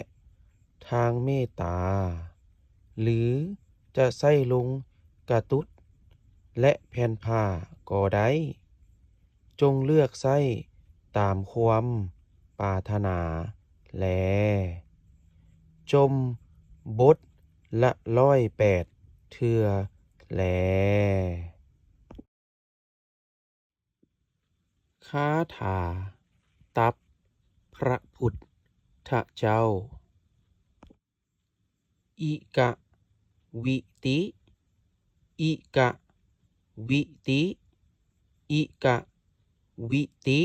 ທາງເມດຕາ ຫຼື ຈະໃຊ້ລົງກະຕຸດ ແລະ ແຜ່ນຜ້າກໍໄດ້. ຈົ່ງເລືອກໃຊ້ຕາມຄວາມປາດຖະໜາແລ. ຈົ່ມບົດລະຮ້ອຍແປດເທື່ອແລ. ຄາຖາຕັບພະພຸດທະເຈົ້າ. ອິກະວິຕິ ອິກະວິຕິ ອິກະວິຕິ.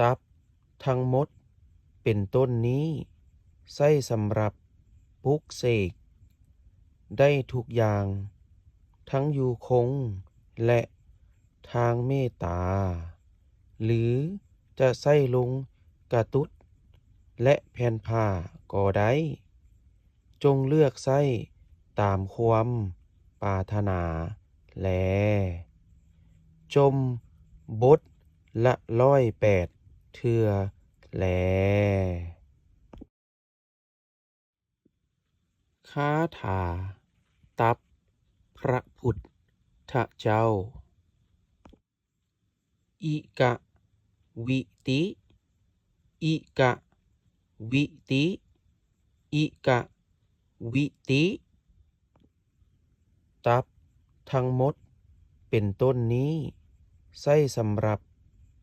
ຕັບທັງໝົດເປັນຕົ້ນນີ້ ໃຊ້ສຳລັບປຸກເສກໄດ້ທຸກຢ່າງ ທັງຢູ່ຄົງ ແລະ ທາງເມດຕາ ຫຼື ຈະໃຊ້ລົງກະຕຸດ ແລະ ແຜ່ນຜ້າກໍໄດ້. ຈົ່ງເລືອກໃຊ້ຕາມຄວາມປາດຖະໜາແລ. ຈົ່ມບົດລະຮ້ອຍແປດເທື່ອແລ. ຄາຖາຕັບພະພຸດທະເຈົ້າ. ອິກະວິຕິ ອິກະວິຕິ ອິກະວິຕິ. ຕັບທັງໝົດເປັນຕົ້ນນີ້ ໃຊ້ສຳລັບ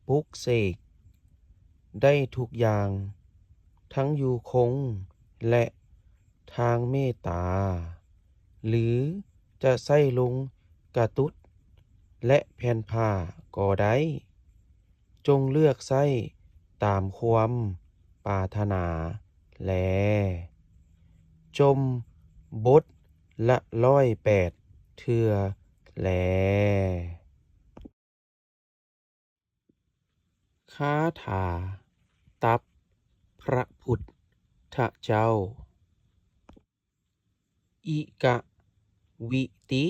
ປຸກເສກໄດ້ທຸກຢ່າງ ທັງຢູ່ຄົງ ແລະ ທາງເມດຕາ ຫຼື ຈະໃຊ້ລົງກະຕຸດ ແລະ ແຜ່ນຜ້າກໍໄດ້. ຈົ່ງເລືອກໃຊ້ຕາມຄວາມປາດຖະໜາແລ. ຈົ່ມບົດລະຮ້ອຍແປດເທື່ອແລ. ຄາຖາຕັບພະພຸດທະເຈົ້າ. ອິກະວິຕິ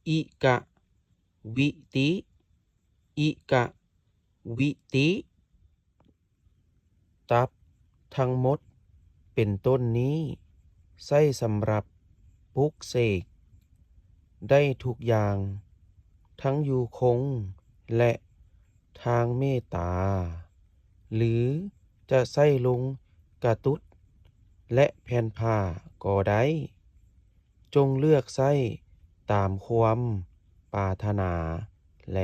ອິກະວິຕິ ອິກະວິຕິ. ຕັບທັງໝົດເປັນຕົ້ນນີ້ ໃຊ້ສຳລັບປຸກເສກໄດ້ທຸກຢ່າງ ທັງຢູ່ຄົງ ແລະ ທາງເມດຕາ ຫຼື ຈະໃຊ້ລົງກະຕຸດ ແລະ ແຜ່ນຜ້າກໍໄດ້. ຈົ່ງເລືອກໃຊ້ຕາມຄວາມປາດຖະໜາແລ.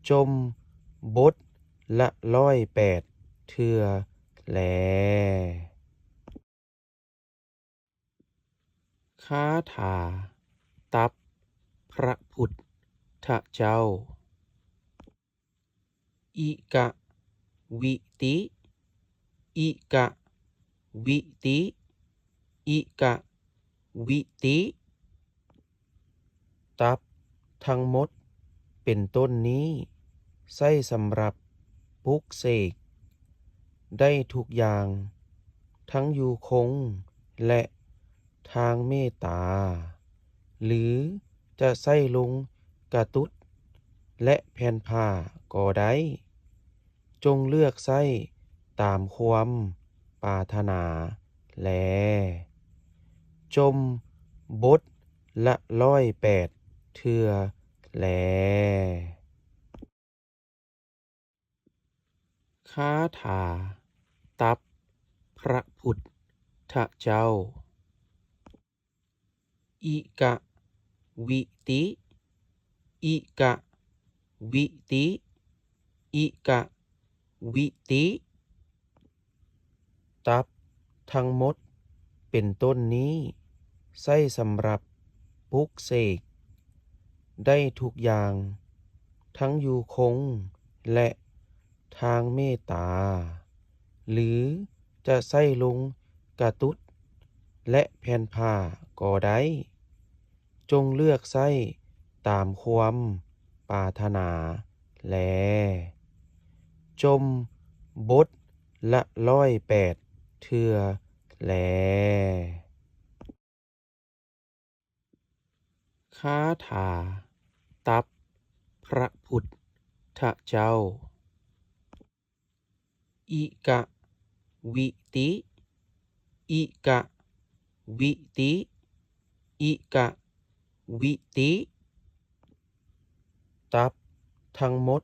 ຈົ່ມບົດ ລະຮ້ອຍແປດເທື່ອແລ. ຄາຖາຕັບພະພຸດທະເຈົ້າ. ອິກະວິຕິ ອິກະວິຕິ ອິກະວິຕິ. ຕັບທັງໝົດເປັນຕົ້ນນີ້ ໃຊ້ສຳລັບປຸກເສກໄດ້ທຸກຢ່າງ ທັງຢູ່ຄົງ ແລະ ທາງເມດຕາ ຫຼື ຈະໃຊ້ລົງກະຕຸດ ແລະ ແຜ່ນຜ້າກໍໄດ້. ຈົ່ງເລືອກໃຊ້ຕາມຄວາມປາດຖະໜາແລ. ຈົ່ມບົດລະຮ້ອຍແປດເທື່ອແລ. ຄາຖາຕັບພະພຸດທະເຈົ້າ. ອິກະວິຕິ ອິກະວິຕິ ອິກະວິຕິ. ຕັບທັງໝົດເປັນຕົ້ນນີ້ ໃຊ້ສຳລັບປຸກເສກໄດ້ທຸກຢ່າງ ທັງຢູ່ຄົງ ແລະ ທາງເມດຕາ ຫຼື ຈະໃຊ້ລົງກະຕຸດ ແລະ ແຜ່ນຜ້າກໍໄດ້. ຈົ່ງເລືອກໃຊ້ຕາມຄວາມປາດຖະໜາແລ. ຈົ່ມບົດລະຮ້ອຍແປດເທື່ອແລ. ຄາຖາຕັບພະພຸດທະເຈົ້າ. ອິກະວິຕິ ອິກະວິຕິ ອິກະວິຕິ. ຕັບທັງໝົດ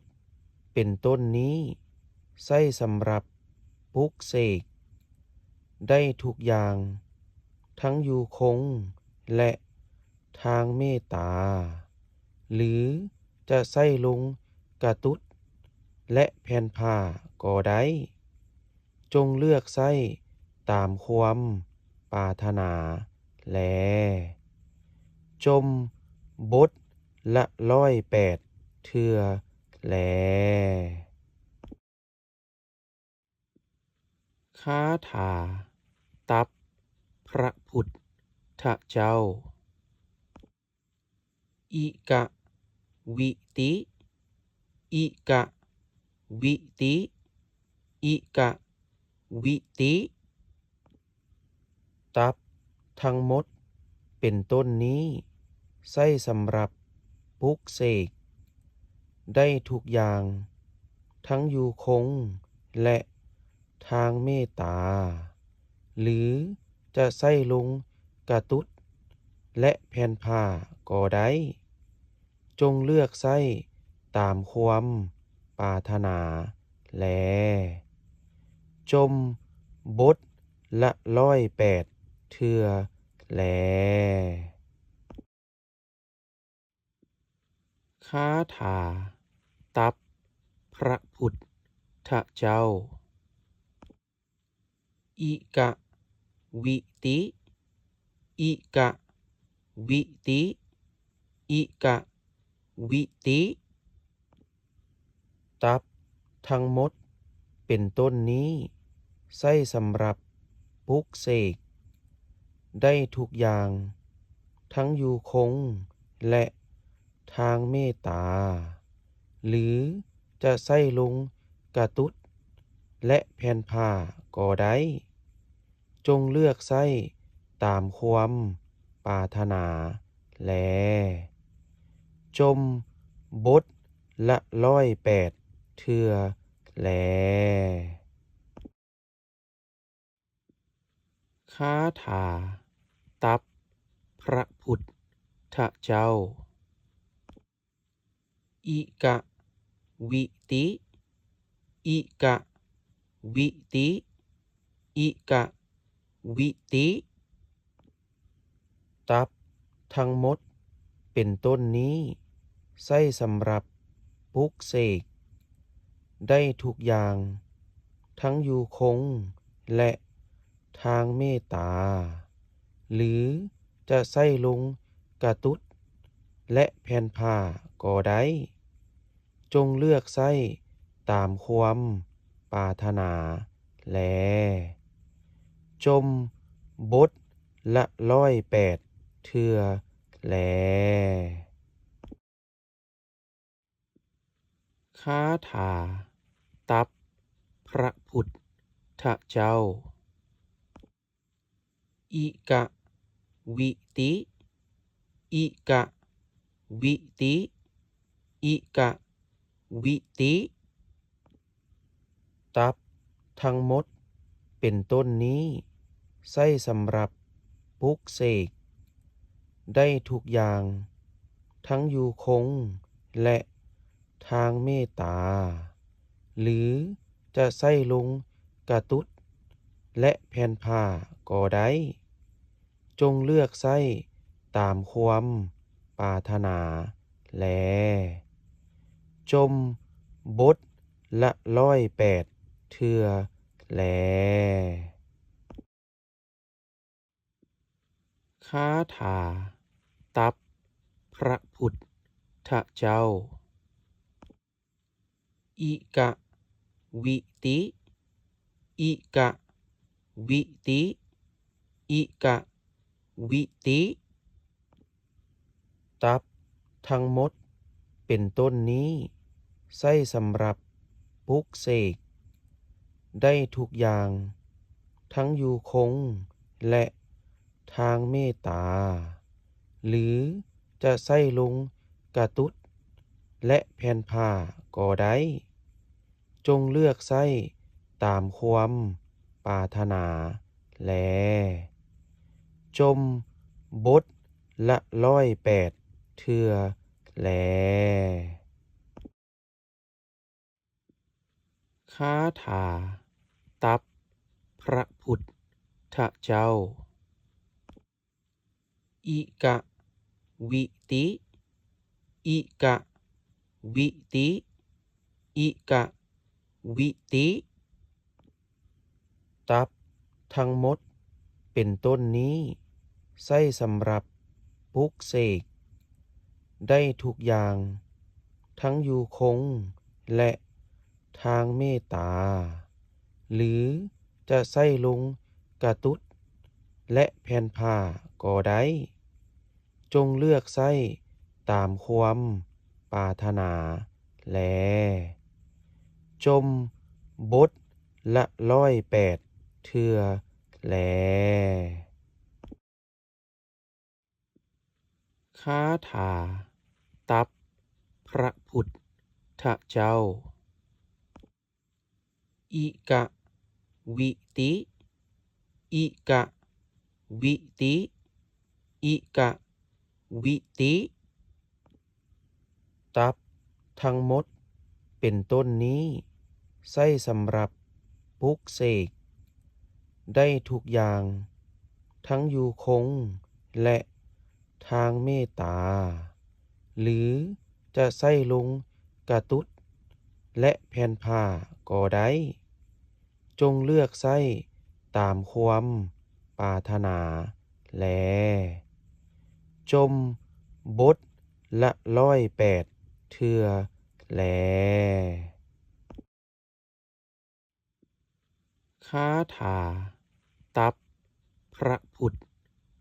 ເປັນຕົ້ນນີ້ ໃຊ້ສຳລັບປຸກເສກໄດ້ທຸກຢ່າງ ທັງຢູ່ຄົງ ແລະ ທາງເມດຕາ ຫຼື ຈະໃຊ້ລົງກະຕຸດ ແລະ ແຜ່ນຜ້າກໍໄດ້. ຈົ່ງເລືອກໃຊ້ຕາມຄວາມປາດຖະໜາແລ. ຈົ່ມບົດລະຮ້ອຍແປດເທື່ອແລ. ຄາຖາຕັບພະພຸດທະເຈົ້າ. ອິກະວິຕິ ອິກະວິຕິ ອິກະວິຕິ. ຕັບທັງໝົດເປັນຕົ້ນນີ້ ໃຊ້ສຳລັບປຸກເສກໄດ້ທຸກຢ່າງ ທັງຢູ່ຄົງ ແລະ ທາງເມດຕາ ຫຼື ຈະໃຊ້ລົງກະຕຸດ ແລະ ແຜ່ນຜ້າກໍໄດ້. ຈົ່ງເລືອກໃຊ້ຕາມຄວາມປາດຖະໜາແລ. ຈົ່ມບົດລະຮ້ອຍແປດເທື່ອແລ. ຄາຖາຕັບພະພຸດທະເຈົ້າ. ອິກະວິຕິ ອິກະວິຕິ ອິກະວິຕິ. ຕັບທັງໝົດເປັນຕົ້ນນີ້ ໃຊ້ສຳລັບປຸກເສກໄດ້ທຸກຢ່າງ ທັງຢູ່ຄົງ ແລະ ທາງເມດຕາ ຫຼື ຈະໃຊ້ລົງກະຕຸດ ແລະ ແຜ່ນຜ້າກໍໄດ້. ຈົ່ງເລືອກໃຊ້ຕາມຄວາມປາດຖະໜາແລ. ຈົ່ມບົດລະຮ້ອຍແປດເທື່ອແລ. ຄາຖາຕັບພະພຸດທະເຈົ້າ. ອິກະວິຕິ ອິກະວິຕິ ອິກະວິຕິ. ຕັບທັງໝົດເປັນຕົ້ນນີ້ ໃຊ້ສຳລັບປຸກເສກ ໄດ້ທຸກຢ່າງ, ທັງຢູ່ຄົງ ແລະ ທາງເມດຕາ, ຫຼື ຈະໃຊ້ລົງກະຕຸດ ແລະ ແຜ່ນຜ້າກໍໄດ້. ຈົ່ງເລືອກໃຊ້ຕາມຄວາມປາດຖະໜາແລ. ຈົ່ມບົດລະຮ້ອຍແປດເທື່ອແລ. ຄາຖາຕັບພະພຸດທະເຈົ້າ. ອິກະວິຕິ ອິກະວິຕິ ອິກະວິຕິ. ຕັບທັງໝົດເປັນຕົ້ນນີ້ ໃຊ້ສຳລັບປຸກເສກໄດ້ທຸກຢ່າງ, ທັງຢູ່ຄົງ ແລະ ທາງເມດຕາ, ຫຼື ຈະໃຊ້ລົງກະຕຸດ ແລະ ແຜ່ນຜ້າກໍໄດ້. ຈົ່ງເລືອກໃຊ້ຕາມຄວາມປາດຖະໜາແລ. ຈົ່ມບົດລະຮ້ອຍແປດເທື່ອແລ. ຄາຖາຕັບພະພຸດທະເຈົ້າ. ອິກະວິຕິ ອິກະວິຕິ ອິກະວິຕິ. ຕັບທັງໝົດເປັນຕົ້ນນີ້ ໃຊ້ສຳລັບປຸກເສກໄດ້ທຸກຢ່າງ, ທັງຢູ່ຄົງ ແລະ ທາງເມດຕາ, ຫຼື ຈະໃຊ້ລົງກະຕຸດ ແລະ ແຜ່ນຜ້າກໍໄດ້. ຈົ່ງເລືອກໃຊ້ຕາມຄວາມປາດຖະໜາແລ. ຈົ່ມບົດລະຮ້ອຍແປດເທື່ອແລ. ຄາຖາຕັບພະພຸດທະເຈົ້າ. ອິກະວິຕິ ອິກະວິຕິ ອິກະວິຕິ. ຕັບທັງໝົດເປັນຕົ້ນນີ້ ໃຊ້ສຳລັບປຸກເສກໄດ້ທຸກຢ່າງ, ທັງຢູ່ຄົງ ແລະ ທາງເມດຕາ, ຫຼື ຈະໃຊ້ລົງກະຕຸດ ແລະ ແຜ່ນຜ້າກໍໄດ້. ຈົ່ງເລືອກໃຊ້ຕາມຄວາມປາດຖະໜາແລ. ຈົ່ມບົດລະຮ້ອຍແປດເທື່ອແລ. ຄາຖາຕັບພະພຸດທະເຈົ້າ. ອິກະວິຕິ ອິກະວິຕິ ອິກະວິຕິ. ຕັບທັງໝົດເປັນຕົ້ນນີ້ ໃຊ້ສຳລັບປຸກເສກໄດ້ທຸກຢ່າງ, ທັງຢູ່ຄົງ ແລະ ທາງເມດຕາ, ຫຼື ຈະໃຊ້ລົງກະຕຸດ ແລະ ແຜ່ນຜ້າກໍໄດ້. ຈົ່ງເລືອກໃຊ້ຕາມຄວາມປາດຖະໜາແລ. ຈົ່ມບົດລະຮ້ອຍແປດເທື່ອແລ. ຄາຖາຕັບພະພຸດ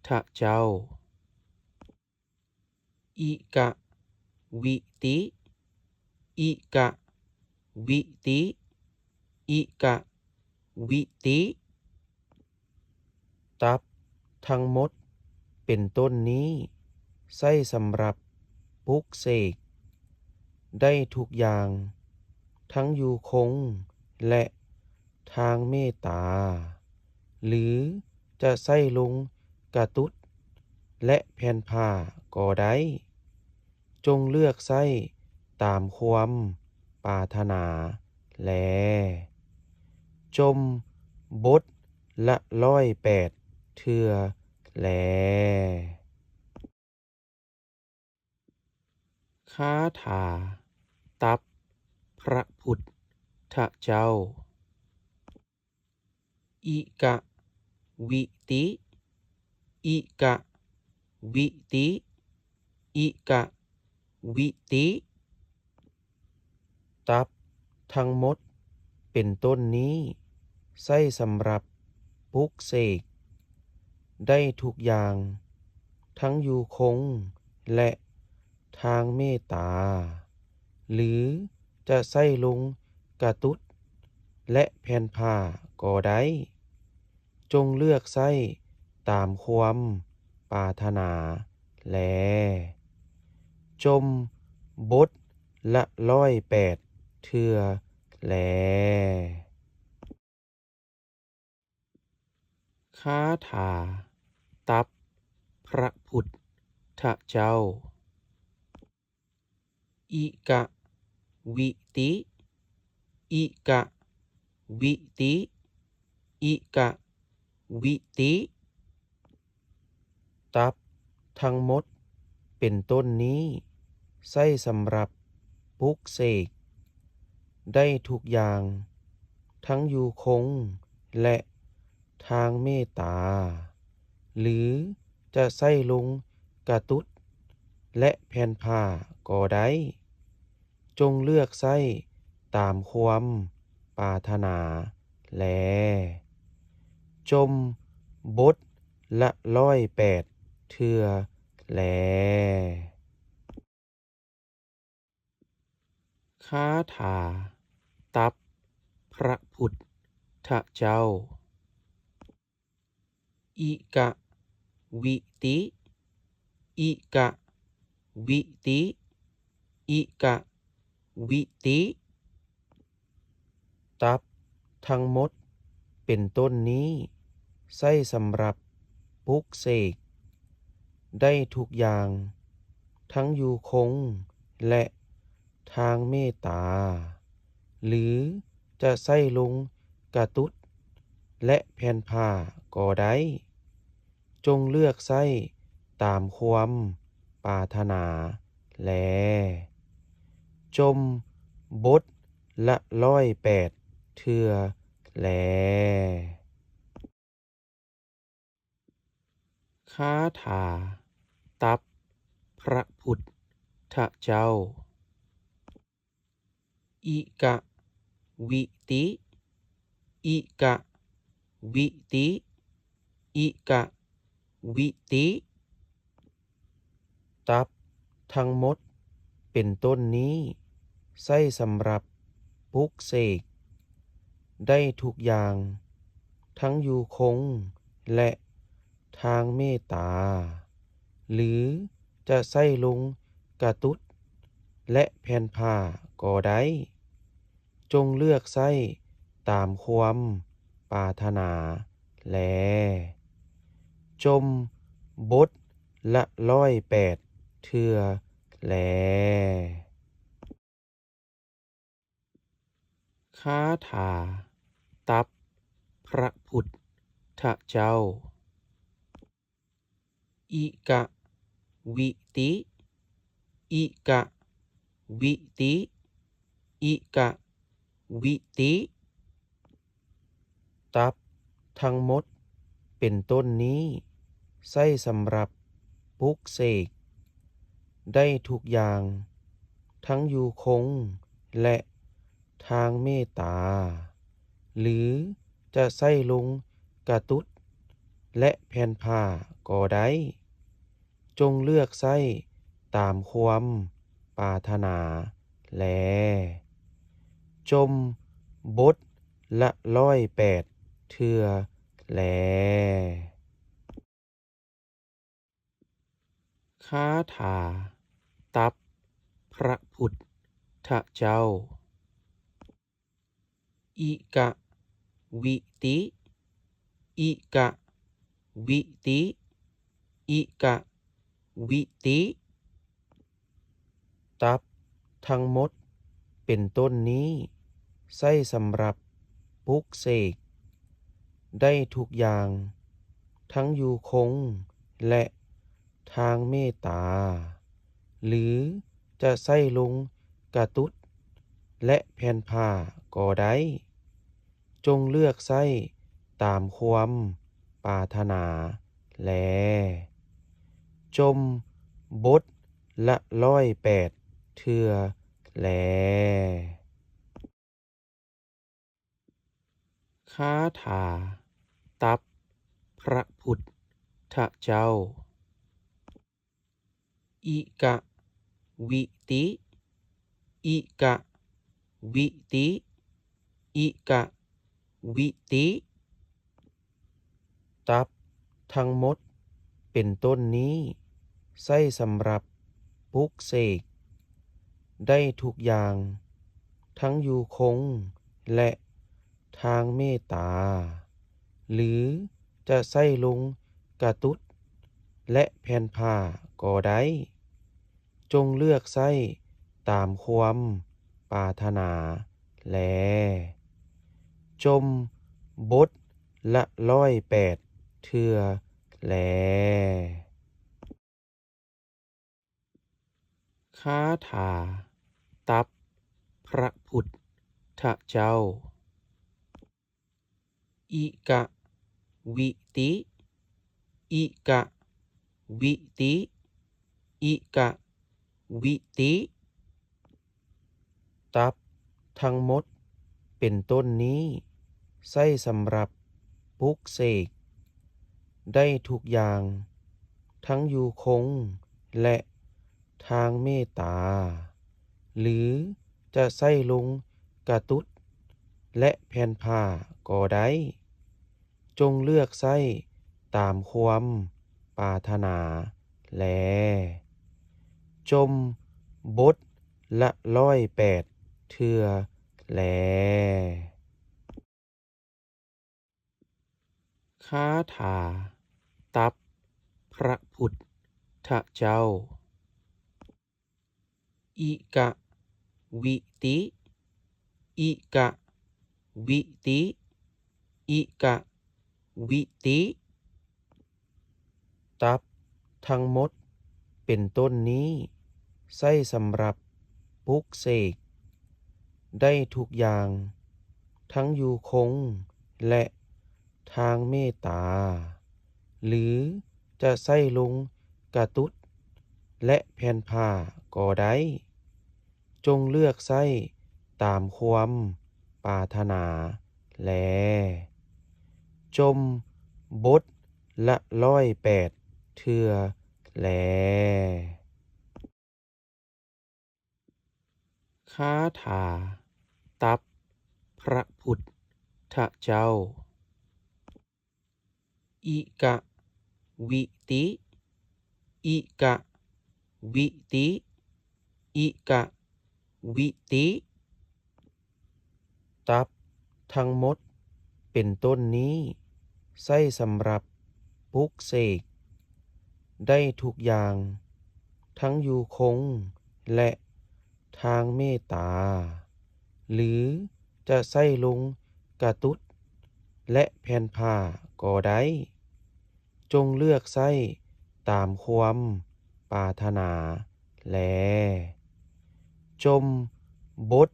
ທະເຈົ້າ. ອິກະວິຕິ ອິກະວິຕິ ອິກະວິຕິ. ຕັບທັງໝົດເປັນຕົ້ນນີ້ ໃຊ້ສຳລັບປຸກເສກໄດ້ທຸກຢ່າງ, ທັງຢູ່ຄົງ ແລະ ທາງເມດຕາ, ຫຼື ຈະໃຊ້ລົງກະຕຸດ ແລະ ແຜ່ນຜ້າກໍໄດ້. ຈົ່ງເລືອກໃຊ້ຕາມຄວາມປາດຖະໜາແລ. ຈົ່ມບົດລະຮ້ອຍແປດເທື່ອແລ. ຄາຖາຕັບພະພຸດ ທະເຈົ້າ. ອິກະ ວິຕິ ອິກະ ວິຕິ ອິກະ ວິຕິ. ຕັບທັງໝົດເປັນຕົ້ນນີ້ ໃຊ້ສຳລັບປຸກເສກໄດ້ທຸກຢ່າງ, ທັງຢູ່ຄົງ ແລະ ທາງເມດຕາ ຫຼື ຈະໃຊ້ລົງກະຕຸດ ແລະ ແຜ່ນຜ້າກໍໄດ້. ຈົ່ງເລືອກໃຊ້ຕາມຄວາມປາດຖະໜາແລ. ຈົ່ມບົດລະຮ້ອຍແປດເທື່ອແລ. ຄາຖາຕັບພະພຸດທະເຈົ້າ. ອິກະ ວິຕິ ອິກະ ວິຕິ ອິກະ ວິຕິ. ຕັບທັງໝົດເປັນຕົ້ນນີ້ ໃຊ້ສຳລັບປຸກເສກໄດ້ທຸກຢ່າງ, ທັງຢູ່ຄົງ ແລະ ທາງເມດຕາ ຫຼື ຈະໃຊ້ລົງກະຕຸດ ແລະ ແຜ່ນຜ້າກໍໄດ້. ຈົ່ງເລືອກໃຊ້ຕາມຄວາມປາດຖະໜາແລ. ຈົ່ມບົດລະຮ້ອຍແປດເທື່ອແລ. ຄາຖາຕັບພະພຸດທະເຈົ້າ. ອິກະ ວິຕິ ອິກະ ວິຕິ ອິກະ ວິຕິ. ຕັບທັງໝົດເປັນຕົ້ນນີ້ ໃຊ້ສຳລັບປຸກເສກໄດ້ທຸກຢ່າງ, ທັງຢູ່ຄົງ ແລະ ທາງເມດຕາ ຫຼື ຈະໃຊ້ລົງກະຕຸດ ແລະ ແຜ່ນຜ້າກໍໄດ້. ຈົ່ງເລືອກໃຊ້ຕາມຄວາມປາດຖະໜາແລ. ຈົ່ມບົດລະຮ້ອຍແປດເທື່ອແລ. ຄາຖາຕັບພະພຸດທະເຈົ້າ. ອິກະ ວິຕິ ອິກະ ວິຕິ ອິກະ ວິຕິ. ຕັບທັງໝົດເປັນຕົ້ນນີ້ ໃຊ້ສຳລັບປຸກເສກໄດ້ທຸກຢ່າງ, ທັງຢູ່ຄົງ ແລະ ທາງເມດຕາ ຫຼື ຈະໃຊ້ລົງກະຕຸດ ແລະ ແຜ່ນຜ້າກໍໄດ້. ຈົ່ງເລືອກໃຊ້ຕາມຄວາມປາດຖະໜາແລ. ຈົ່ມບົດລະຮ້ອຍແປດເທື່ອແລ. ຄາຖາຕັບພະພຸດທະເຈົ້າ. ອິກະ ວິຕິ ອິກະ ວິຕິ ອິກະ ວິຕິ. ຕັບທັງໝົດເປັນຕົ້ນນີ້ ໃຊ້ສຳລັບປຸກເສກໄດ້ທຸກຢ່າງ, ທັງຢູ່ຄົງ ແລະ ທາງເມດຕາ ຫຼື ຈະໃຊ້ລົງກະຕຸດ ແລະ ແຜ່ນຜ້າກໍໄດ້. ຈົ່ງເລືອກໃຊ້ຕາມຄວາມປາດຖະໜາແລ. ຈົ່ມບົດລະຮ້ອຍແປດເທື່ອແລ. ຄາຖາຕັບພະພຸດທະເຈົ້າ. ອິກະ ວິຕິ ອິກະ ວິຕິ ອິກະ ວິຕິ. ຕັບທັງໝົດເປັນຕົ້ນນີ້ ໃຊ້ສຳລັບປຸກເສກໄດ້ທຸກຢ່າງ, ທັງຢູ່ຄົງ ແລະ ທາງເມດຕາ ຫຼື ຈະໃຊ້ລົງກະຕຸດ ແລະແຜ່ນຜ້າກໍໄດ້. ຈົ່ງເລືອກໃຊ້ຕາມຄວາມປາດຖະໜາແລ. ຈົ່ມບົດລະຮ້ອຍແປດເທື່ອແລ. ຄາຖາຕັບພະພຸດທະເຈົ້າ. ອິກະວິຕິ ອິກະວິຕິ ອິກະວິຕິ. ຕັບທັງໝົດເປັນຕົ້ນນີ້ ໃຊ້ສຳລັບປຸກເສກໄດ້ທຸກຢ່າງ ທັງຢູ່ຄົງ ແລະ ທາງເມດຕາ ຫຼື ຈະໃຊ້ລົງກະຕຸດ ແລະ ແຜ່ນຜ້າກໍໄດ້. ຈົ່ງເລືອກໃຊ້ຕາມຄວາມປາດຖະໜາແລ. ຈົ່ມບົດລະຮ້ອຍແປດເທື່ອແລ. ຄາຖາຕັບພະພຸດທະເຈົ້າ. ອິກະວິຕິ ອິກະວິຕິ ອິກະວິຕິ. ຕັບທັງໝົດເປັນຕົ້ນນີ້ ໃຊ້ສຳລັບປຸກເສກໄດ້ທຸກຢ່າງ ທັງຢູ່ຄົງ ແລະ ທາງເມດຕາ ຫຼື ຈະໃຊ້ລົງກະຕຸດ ແລະ ແຜ່ນຜ້າກໍໄດ້. ຈົ່ງເລືອກໃຊ້ຕາມຄວາມປາດຖະໜາແລ. ຈົ່ມບົດລະຮ້ອຍແປດເທື່ອແລ. ຄາຖາຕັບພະພຸດທະເຈົ້າ. ອິກະວິຕິ ອິກະວິຕິ ອິກະວິຕິ. ຕັບທັງໝົດເປັນຕົ້ນນີ້ ໃຊ້ສຳລັບປຸກເສກໄດ້ທຸກຢ່າງ ທັງຢູ່ຄົງ ແລະ ທາງເມດຕາ ຫຼື ຈະໃຊ້ລົງກະຕຸດ ແລະ ແຜ່ນຜ້າກໍໄດ້. ຈົ່ງເລືອກໃຊ້ຕາມຄວາມປາດຖະໜາແລ. ຈົ່ມບົດລະຮ້ອຍແປດເທື່ອແລ. ຄາຖາຕັບພະພຸດທະເຈົ້າ. ອິກະວິຕິ ອິກະວິຕິ ອິກະວິຕິ. ຕັບທັງໝົດເປັນຕົ້ນນີ້ ໃຊ້ສຳລັບປຸກເສກໄດ້ທຸກຢ່າງ ທັງຢູ່ຄົງ ແລະ ທາງເມດຕາ ຫຼື ຈະໃຊ້ລົງກະຕຸດ ແລະ ແຜ່ນຜ້າກໍໄດ້. ຈົ່ງເລືອກໃຊ້ຕາມຄວາມປາດຖະໜາແລ. ຈົ່ມບົດ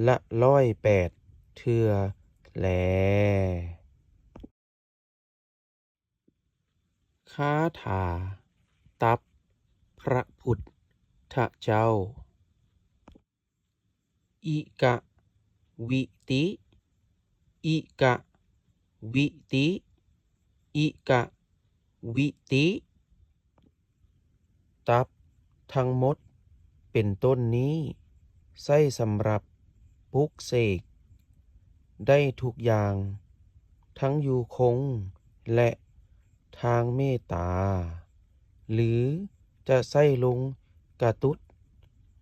ລະຮ້ອຍແປດເທື່ອແລ. ຄາຖາຕັບພະພຸດທະເຈົ້າ. ອິກະວິຕິ ອິກະວິຕິ ອິກະວິຕິ. ຕັບທັງໝົດເປັນຕົ້ນນີ້ ໃຊ້ສຳລັບປຸກເສກໄດ້ທຸກຢ່າງ ທັງຢູ່ຄົງ ແລະ ທາງເມດຕາ ຫຼື ຈະໃຊ້ລົງກະຕຸດ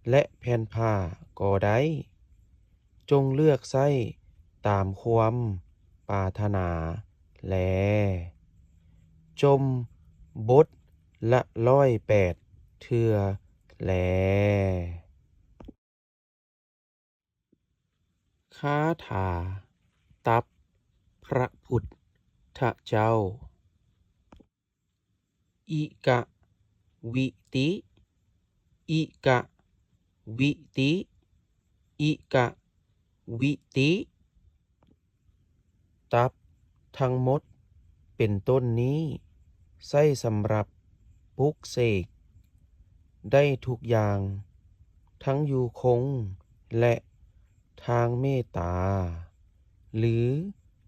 ແລະ ແຜ່ນຜ້າກໍໄດ້. ຈົ່ງເລືອກໃຊ້ຕາມຄວາມປາດຖະໜາແລ. ຈົ່ມບົດລະຮ້ອຍແປດເທື່ອແລ. ຄາຖາຕັບພະພຸດທະເຈົ້າ. ອິກະວິຕິ ອິກະວິຕິ อิกะ วิติ ตับ ທັງໝົດ ເປັນຕົ້ນນີ້ ໃຊ້ສຳລັບປຸກເສກໄດ້ທຸກຢ່າງ ທັງຢູ່ຄົງ ແລະ ທາງເມດຕາ ຫຼື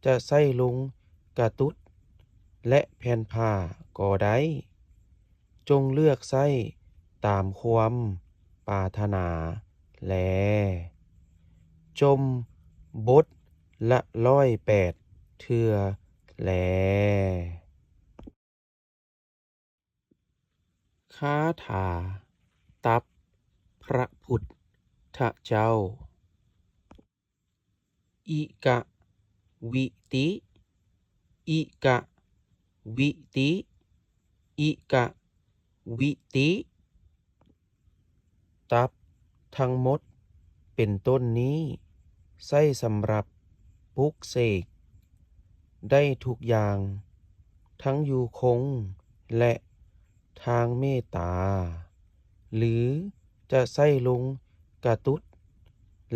ຈະໃຊ້ລົງກະຕຸດ ແລະ ແຜ່ນຜ້າກໍໄດ້. ຈົ່ງເລືອກໃຊ້ຕາມຄວາມປາດຖະໜາແລ. ຈົ່ມບົດລະຮ້ອຍແປດເທື່ອແລ. ຄາຖາຕັບພະພຸດທະເຈົ້າ. ອິກະ ວິຕິ ອິກະ ວິຕິ ອິກະ ວິຕິ. ຕັບທັງໝົດເປັນຕົ້ນນີ້ ໃຊ້ສຳລັບປຸກເສກໄດ້ທຸກຢ່າງ ທັງຢູ່ຄົງ ແລະ ທາງເມດຕາ ຫຼື ຈະໃຊ້ລົງກະຕຸດ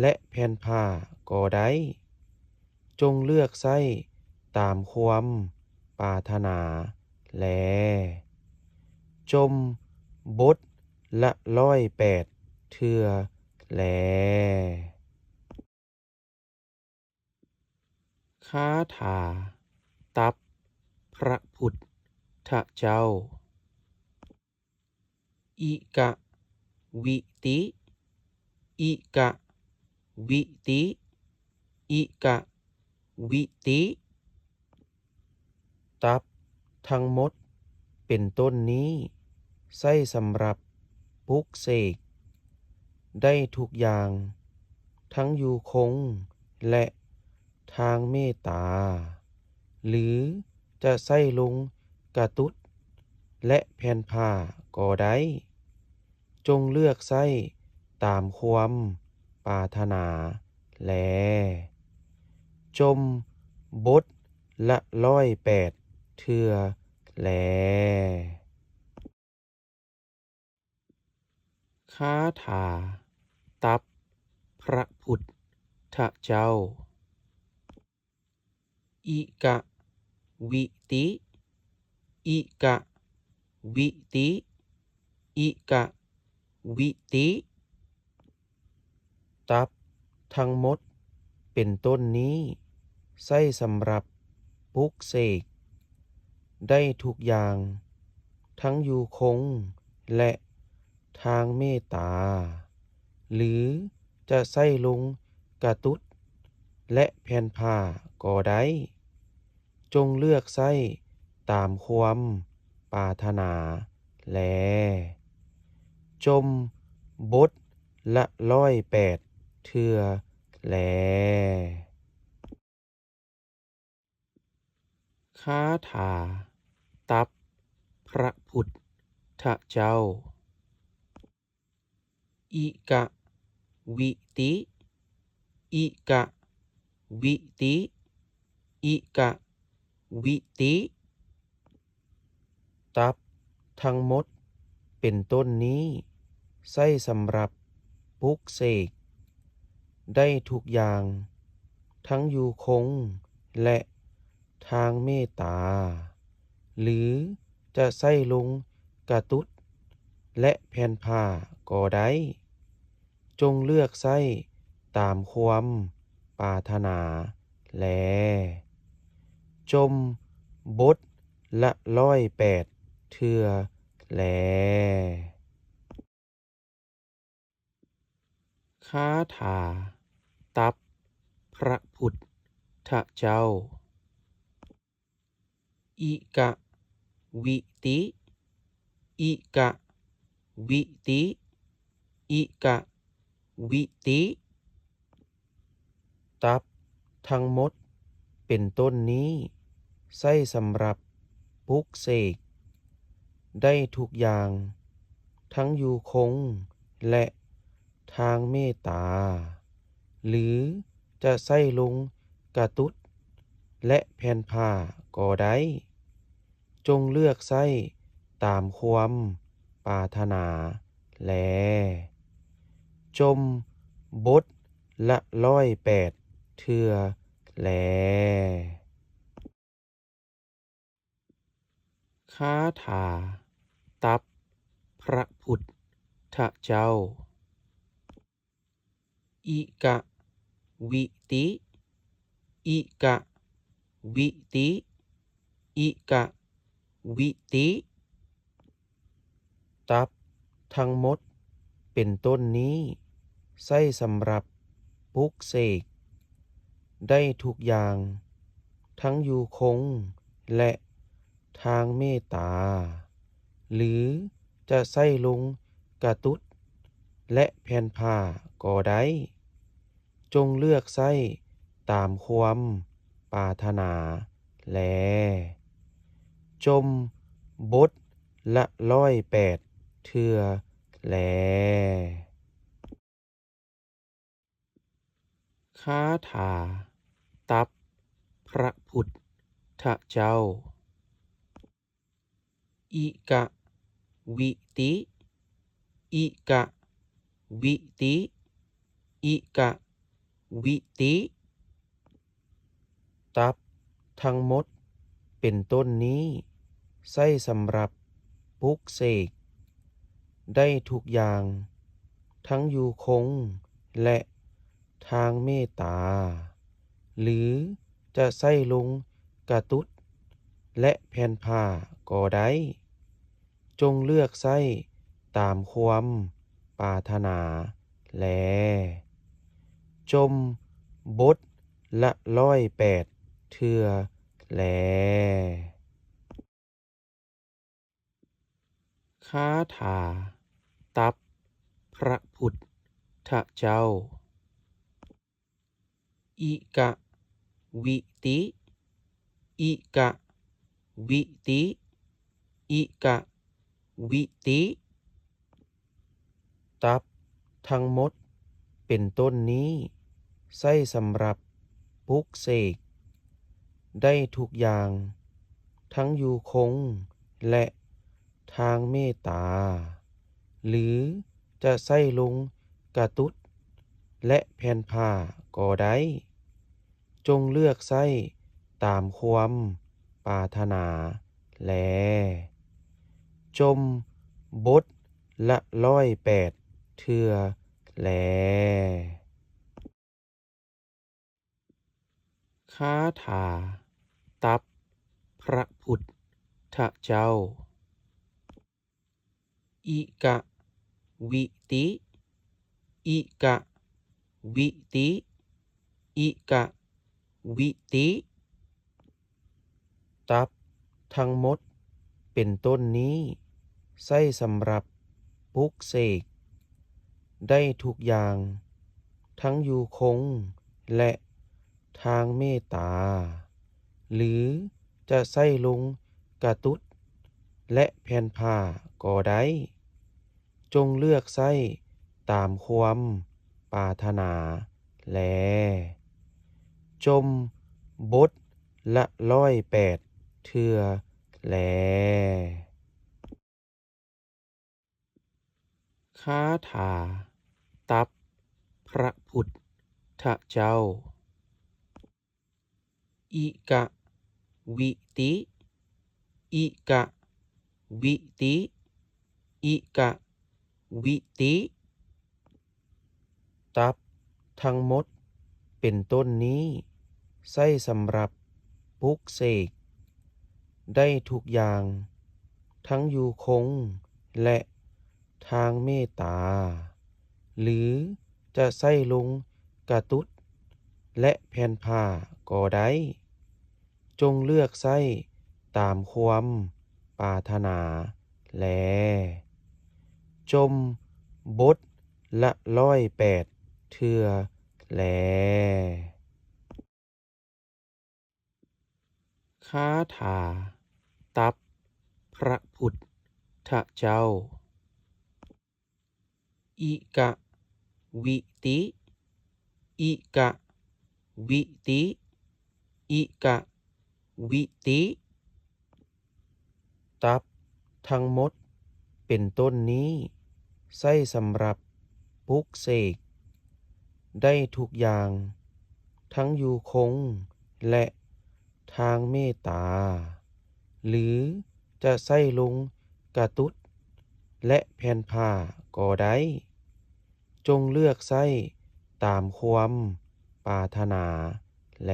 ແລະ ແຜ່ນຜ້າກໍໄດ້. ຈົ່ງເລືອກໃຊ້ຕາມຄວາມປາດຖະໜາແລ. ຈົ່ມບົດລະຮ້ອຍແປດເທື່ອແລ. ຄາຖາຕັບພະພຸດທະເຈົ້າ. ອິກະ ວິຕິ ອິກະ ວິຕິ ອິກະ ວິຕິ. ຕັບທັງໝົດເປັນຕົ້ນນີ້ ໃຊ້ສຳລັບປຸກເສກໄດ້ທຸກຢ່າງ ທັງຢູ່ຄົງ ແລະ ທາງເມດຕາ ຫຼື ຈະໃຊ້ລົງກະຕຸດ ແລະ ແຜ່ນຜ້າກໍໄດ້. ຈົ່ງເລືອກໃຊ້ຕາມຄວາມປາດຖະໜາແລ. ຈົ່ມບົດລະຮ້ອຍແປດເທື່ອແລ. ຄາຖາຕັບພະພຸດທະເຈົ້າ. ອິກະ ວິຕິ ອິກະ ວິຕິ ອິກະ ວິຕິ. ຕັບທັງໝົດເປັນຕົ້ນນີ້ ໃຊ້ສຳລັບປຸກເສກໄດ້ທຸກຢ່າງ ທັງຢູ່ຄົງ ແລະ ທາງເມດຕາ ຫຼື ຈະໃຊ້ລົງກະຕຸດ ແລະ ແຜ່ນຜ້າກໍໄດ້. ຈົ່ງເລືອກໃຊ້ຕາມຄວາມປາດຖະໜາແລ. ຈົ່ມບົດລະຮ້ອຍແປດເທື່ອແລ. ຄາຖາຕັບພະພຸດທະເຈົ້າ. ອິກະ ວິຕິ ອິກະ ວິຕິ ອິກະ ວິຕິ. ຕັບທັງໝົດເປັນຕົ້ນນີ້ ໃຊ້ສຳລັບປຸກເສກໄດ້ທຸກຢ່າງ ທັງຢູ່ຄົງ ແລະ ທາງເມດຕາ ຫຼື ຈະໃຊ້ລົງກະຕຸດ ແລະ ແຜ່ນຜ້າກໍໄດ້. ຈົ່ງເລືອກໃຊ້ຕາມຄວາມປາດຖະໜາແລ. ຈົ່ມບົດລະຮ້ອຍແປດເທື່ອແລ. ຄາຖາຕັບພະພຸດທະເຈົ້າ. ອິກະ ວິຕິ ອິກະ ວິຕິ ອິກະ ວິຕິ. ຕັບທັງໝົດເປັນຕົ້ນນີ້ ໃຊ້ສຳລັບປຸກເສກໄດ້ທຸກຢ່າງ ທັງຢູ່ຄົງ ແລະ ທາງເມດຕາ ຫຼື ຈະໃຊ້ລົງກະຕຸດ ແລະ ແຜ່ນຜ້າກໍໄດ້. ຈົ່ງເລືອກໃຊ້ຕາມຄວາມປາດຖະໜາແລ. ຈົ່ມບົດ ລະຮ້ອຍແປດເທື່ອແລ. ຄາຖາຕັບພະພຸດທະເຈົ້າ. ອິກະວິຕິ ອິກະວິຕິ ອິກະວິຕິ. ຕັບທັງໝົດເປັນຕົ້ນນີ້ ໃຊ້ສຳລັບປຸກເສກໄດ້ທຸກຢ່າງ ທັງຢູ່ຄົງ ແລະ ທາງເມດຕາ ຫຼື ຈະໃຊ້ລົງກະຕຸດ ແລະ ແຜ່ນຜ້າກໍໄດ້. ຈົ່ງເລືອກໃຊ້ຕາມຄວາມປາດຖະໜາແລ. ຈົ່ມບົດລະຮ້ອຍແປດເທື່ອແລ. ຄາຖາຕັບພະພຸດທະເຈົ້າ. ອິກະວິຕິ ອິກະວິຕິ ອິກະວິຕິ. ຕັບທັງໝົດເປັນຕົ້ນນີ້ ໃຊ້ສຳລັບປຸກເສກໄດ້ທຸກຢ່າງ ທັງຢູ່ຄົງ ແລະ ທາງເມດຕາ ຫຼື ຈະໃຊ້ລົງກະຕຸດ ແລະ ແຜ່ນຜ້າກໍໄດ້. ຈົ່ງເລືອກໃຊ້ຕາມຄວາມປາດຖະໜາແລ. ຈົ່ມບົດລະຮ້ອຍແປດເທື່ອແລ. ຄາຖາຕັບພະພຸດທະເຈົ້າ. ອິກະວິຕິ ອິກະວິຕິ ອິກະວິຕິ. ຕັບທັງໝົດເປັນຕົ້ນນີ້ ໃຊ້ສຳລັບປຸກເສກໄດ້ທຸກຢ່າງ ທັງຢູ່ຄົງ ແລະ ທາງເມດຕາ ຫຼື ຈະໃຊ້ລົງກະຕຸດ ແລະ ແຜ່ນຜ້າກໍໄດ້. ຈົ່ງເລືອກໃຊ້ຕາມຄວາມປາດຖະໜາແລ. ຈົ່ມບົດລະຮ້ອຍແປດເທື່ອແລ. ຄາຖາຕັບພະພຸດທະເຈົ້າ. ອິກະວິຕິ ອິກະວິຕິ ອິກະວິຕິ. ຕັບທັງໝົດເປັນຕົ້ນນີ້ ໃຊ້ສຳລັບປຸກເສກໄດ້ທຸກຢ່າງ ທັງຢູ່ຄົງ ແລະ ທາງເມດຕາ ຫຼື ຈະໃຊ້ລົງກະຕຸດ ແລະ ແຜ່ນຜ້າກໍໄດ້. ຈົ່ງເລືອກໃຊ້ຕາມຄວາມປາດຖະໜາແລ. ຈົ່ມບົດລະຮ້ອຍແປດເທື່ອແລ. ຄາຖາຕັບພະພຸດທະເຈົ້າ. ອິກະວິຕິ ອິກະວິຕິ ອິກະວິຕິ. ຕັບທັງໝົດເປັນຕົ້ນນີ້ ໃຊ້ສຳລັບປຸກເສກໄດ້ທຸກຢ່າງ ທັງຢູ່ຄົງ ແລະ ທາງເມດຕາ ຫຼື ຈະໃຊ້ລົງກະຕຸດ ແລະ ແຜ່ນຜ້າກໍໄດ້. ຈົ່ງເລືອກໃຊ້ຕາມຄວາມປາດຖະໜາແລ. ຈົ່ມບົດລະຮ້ອຍແປດເທື່ອແລ. ຄາຖາຕັບພະພຸດທະເຈົ້າ. ອິກະວິຕິ ອິກະວິຕິ ອິກະວິຕິ. ຕັບທັງໝົດເປັນຕົ້ນນີ້ ໃຊ້ສຳລັບປຸກເສກ ໄດ້ທຸກຢ່າງ ທັງຢູ່ຄົງ ແລະ ທາງເມດຕາ ຫຼື ຈະໃຊ້ລົງກະຕຸດ ແລະ ແຜ່ນຜ້າກໍໄດ້. ຈົ່ງເລືອກໃຊ້ຕາມຄວາມປາດຖະໜາແລ.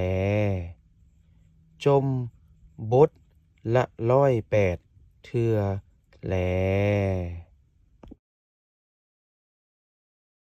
ຈົ່ມບົດລະຮ້ອຍແປດເທື່ອແລ.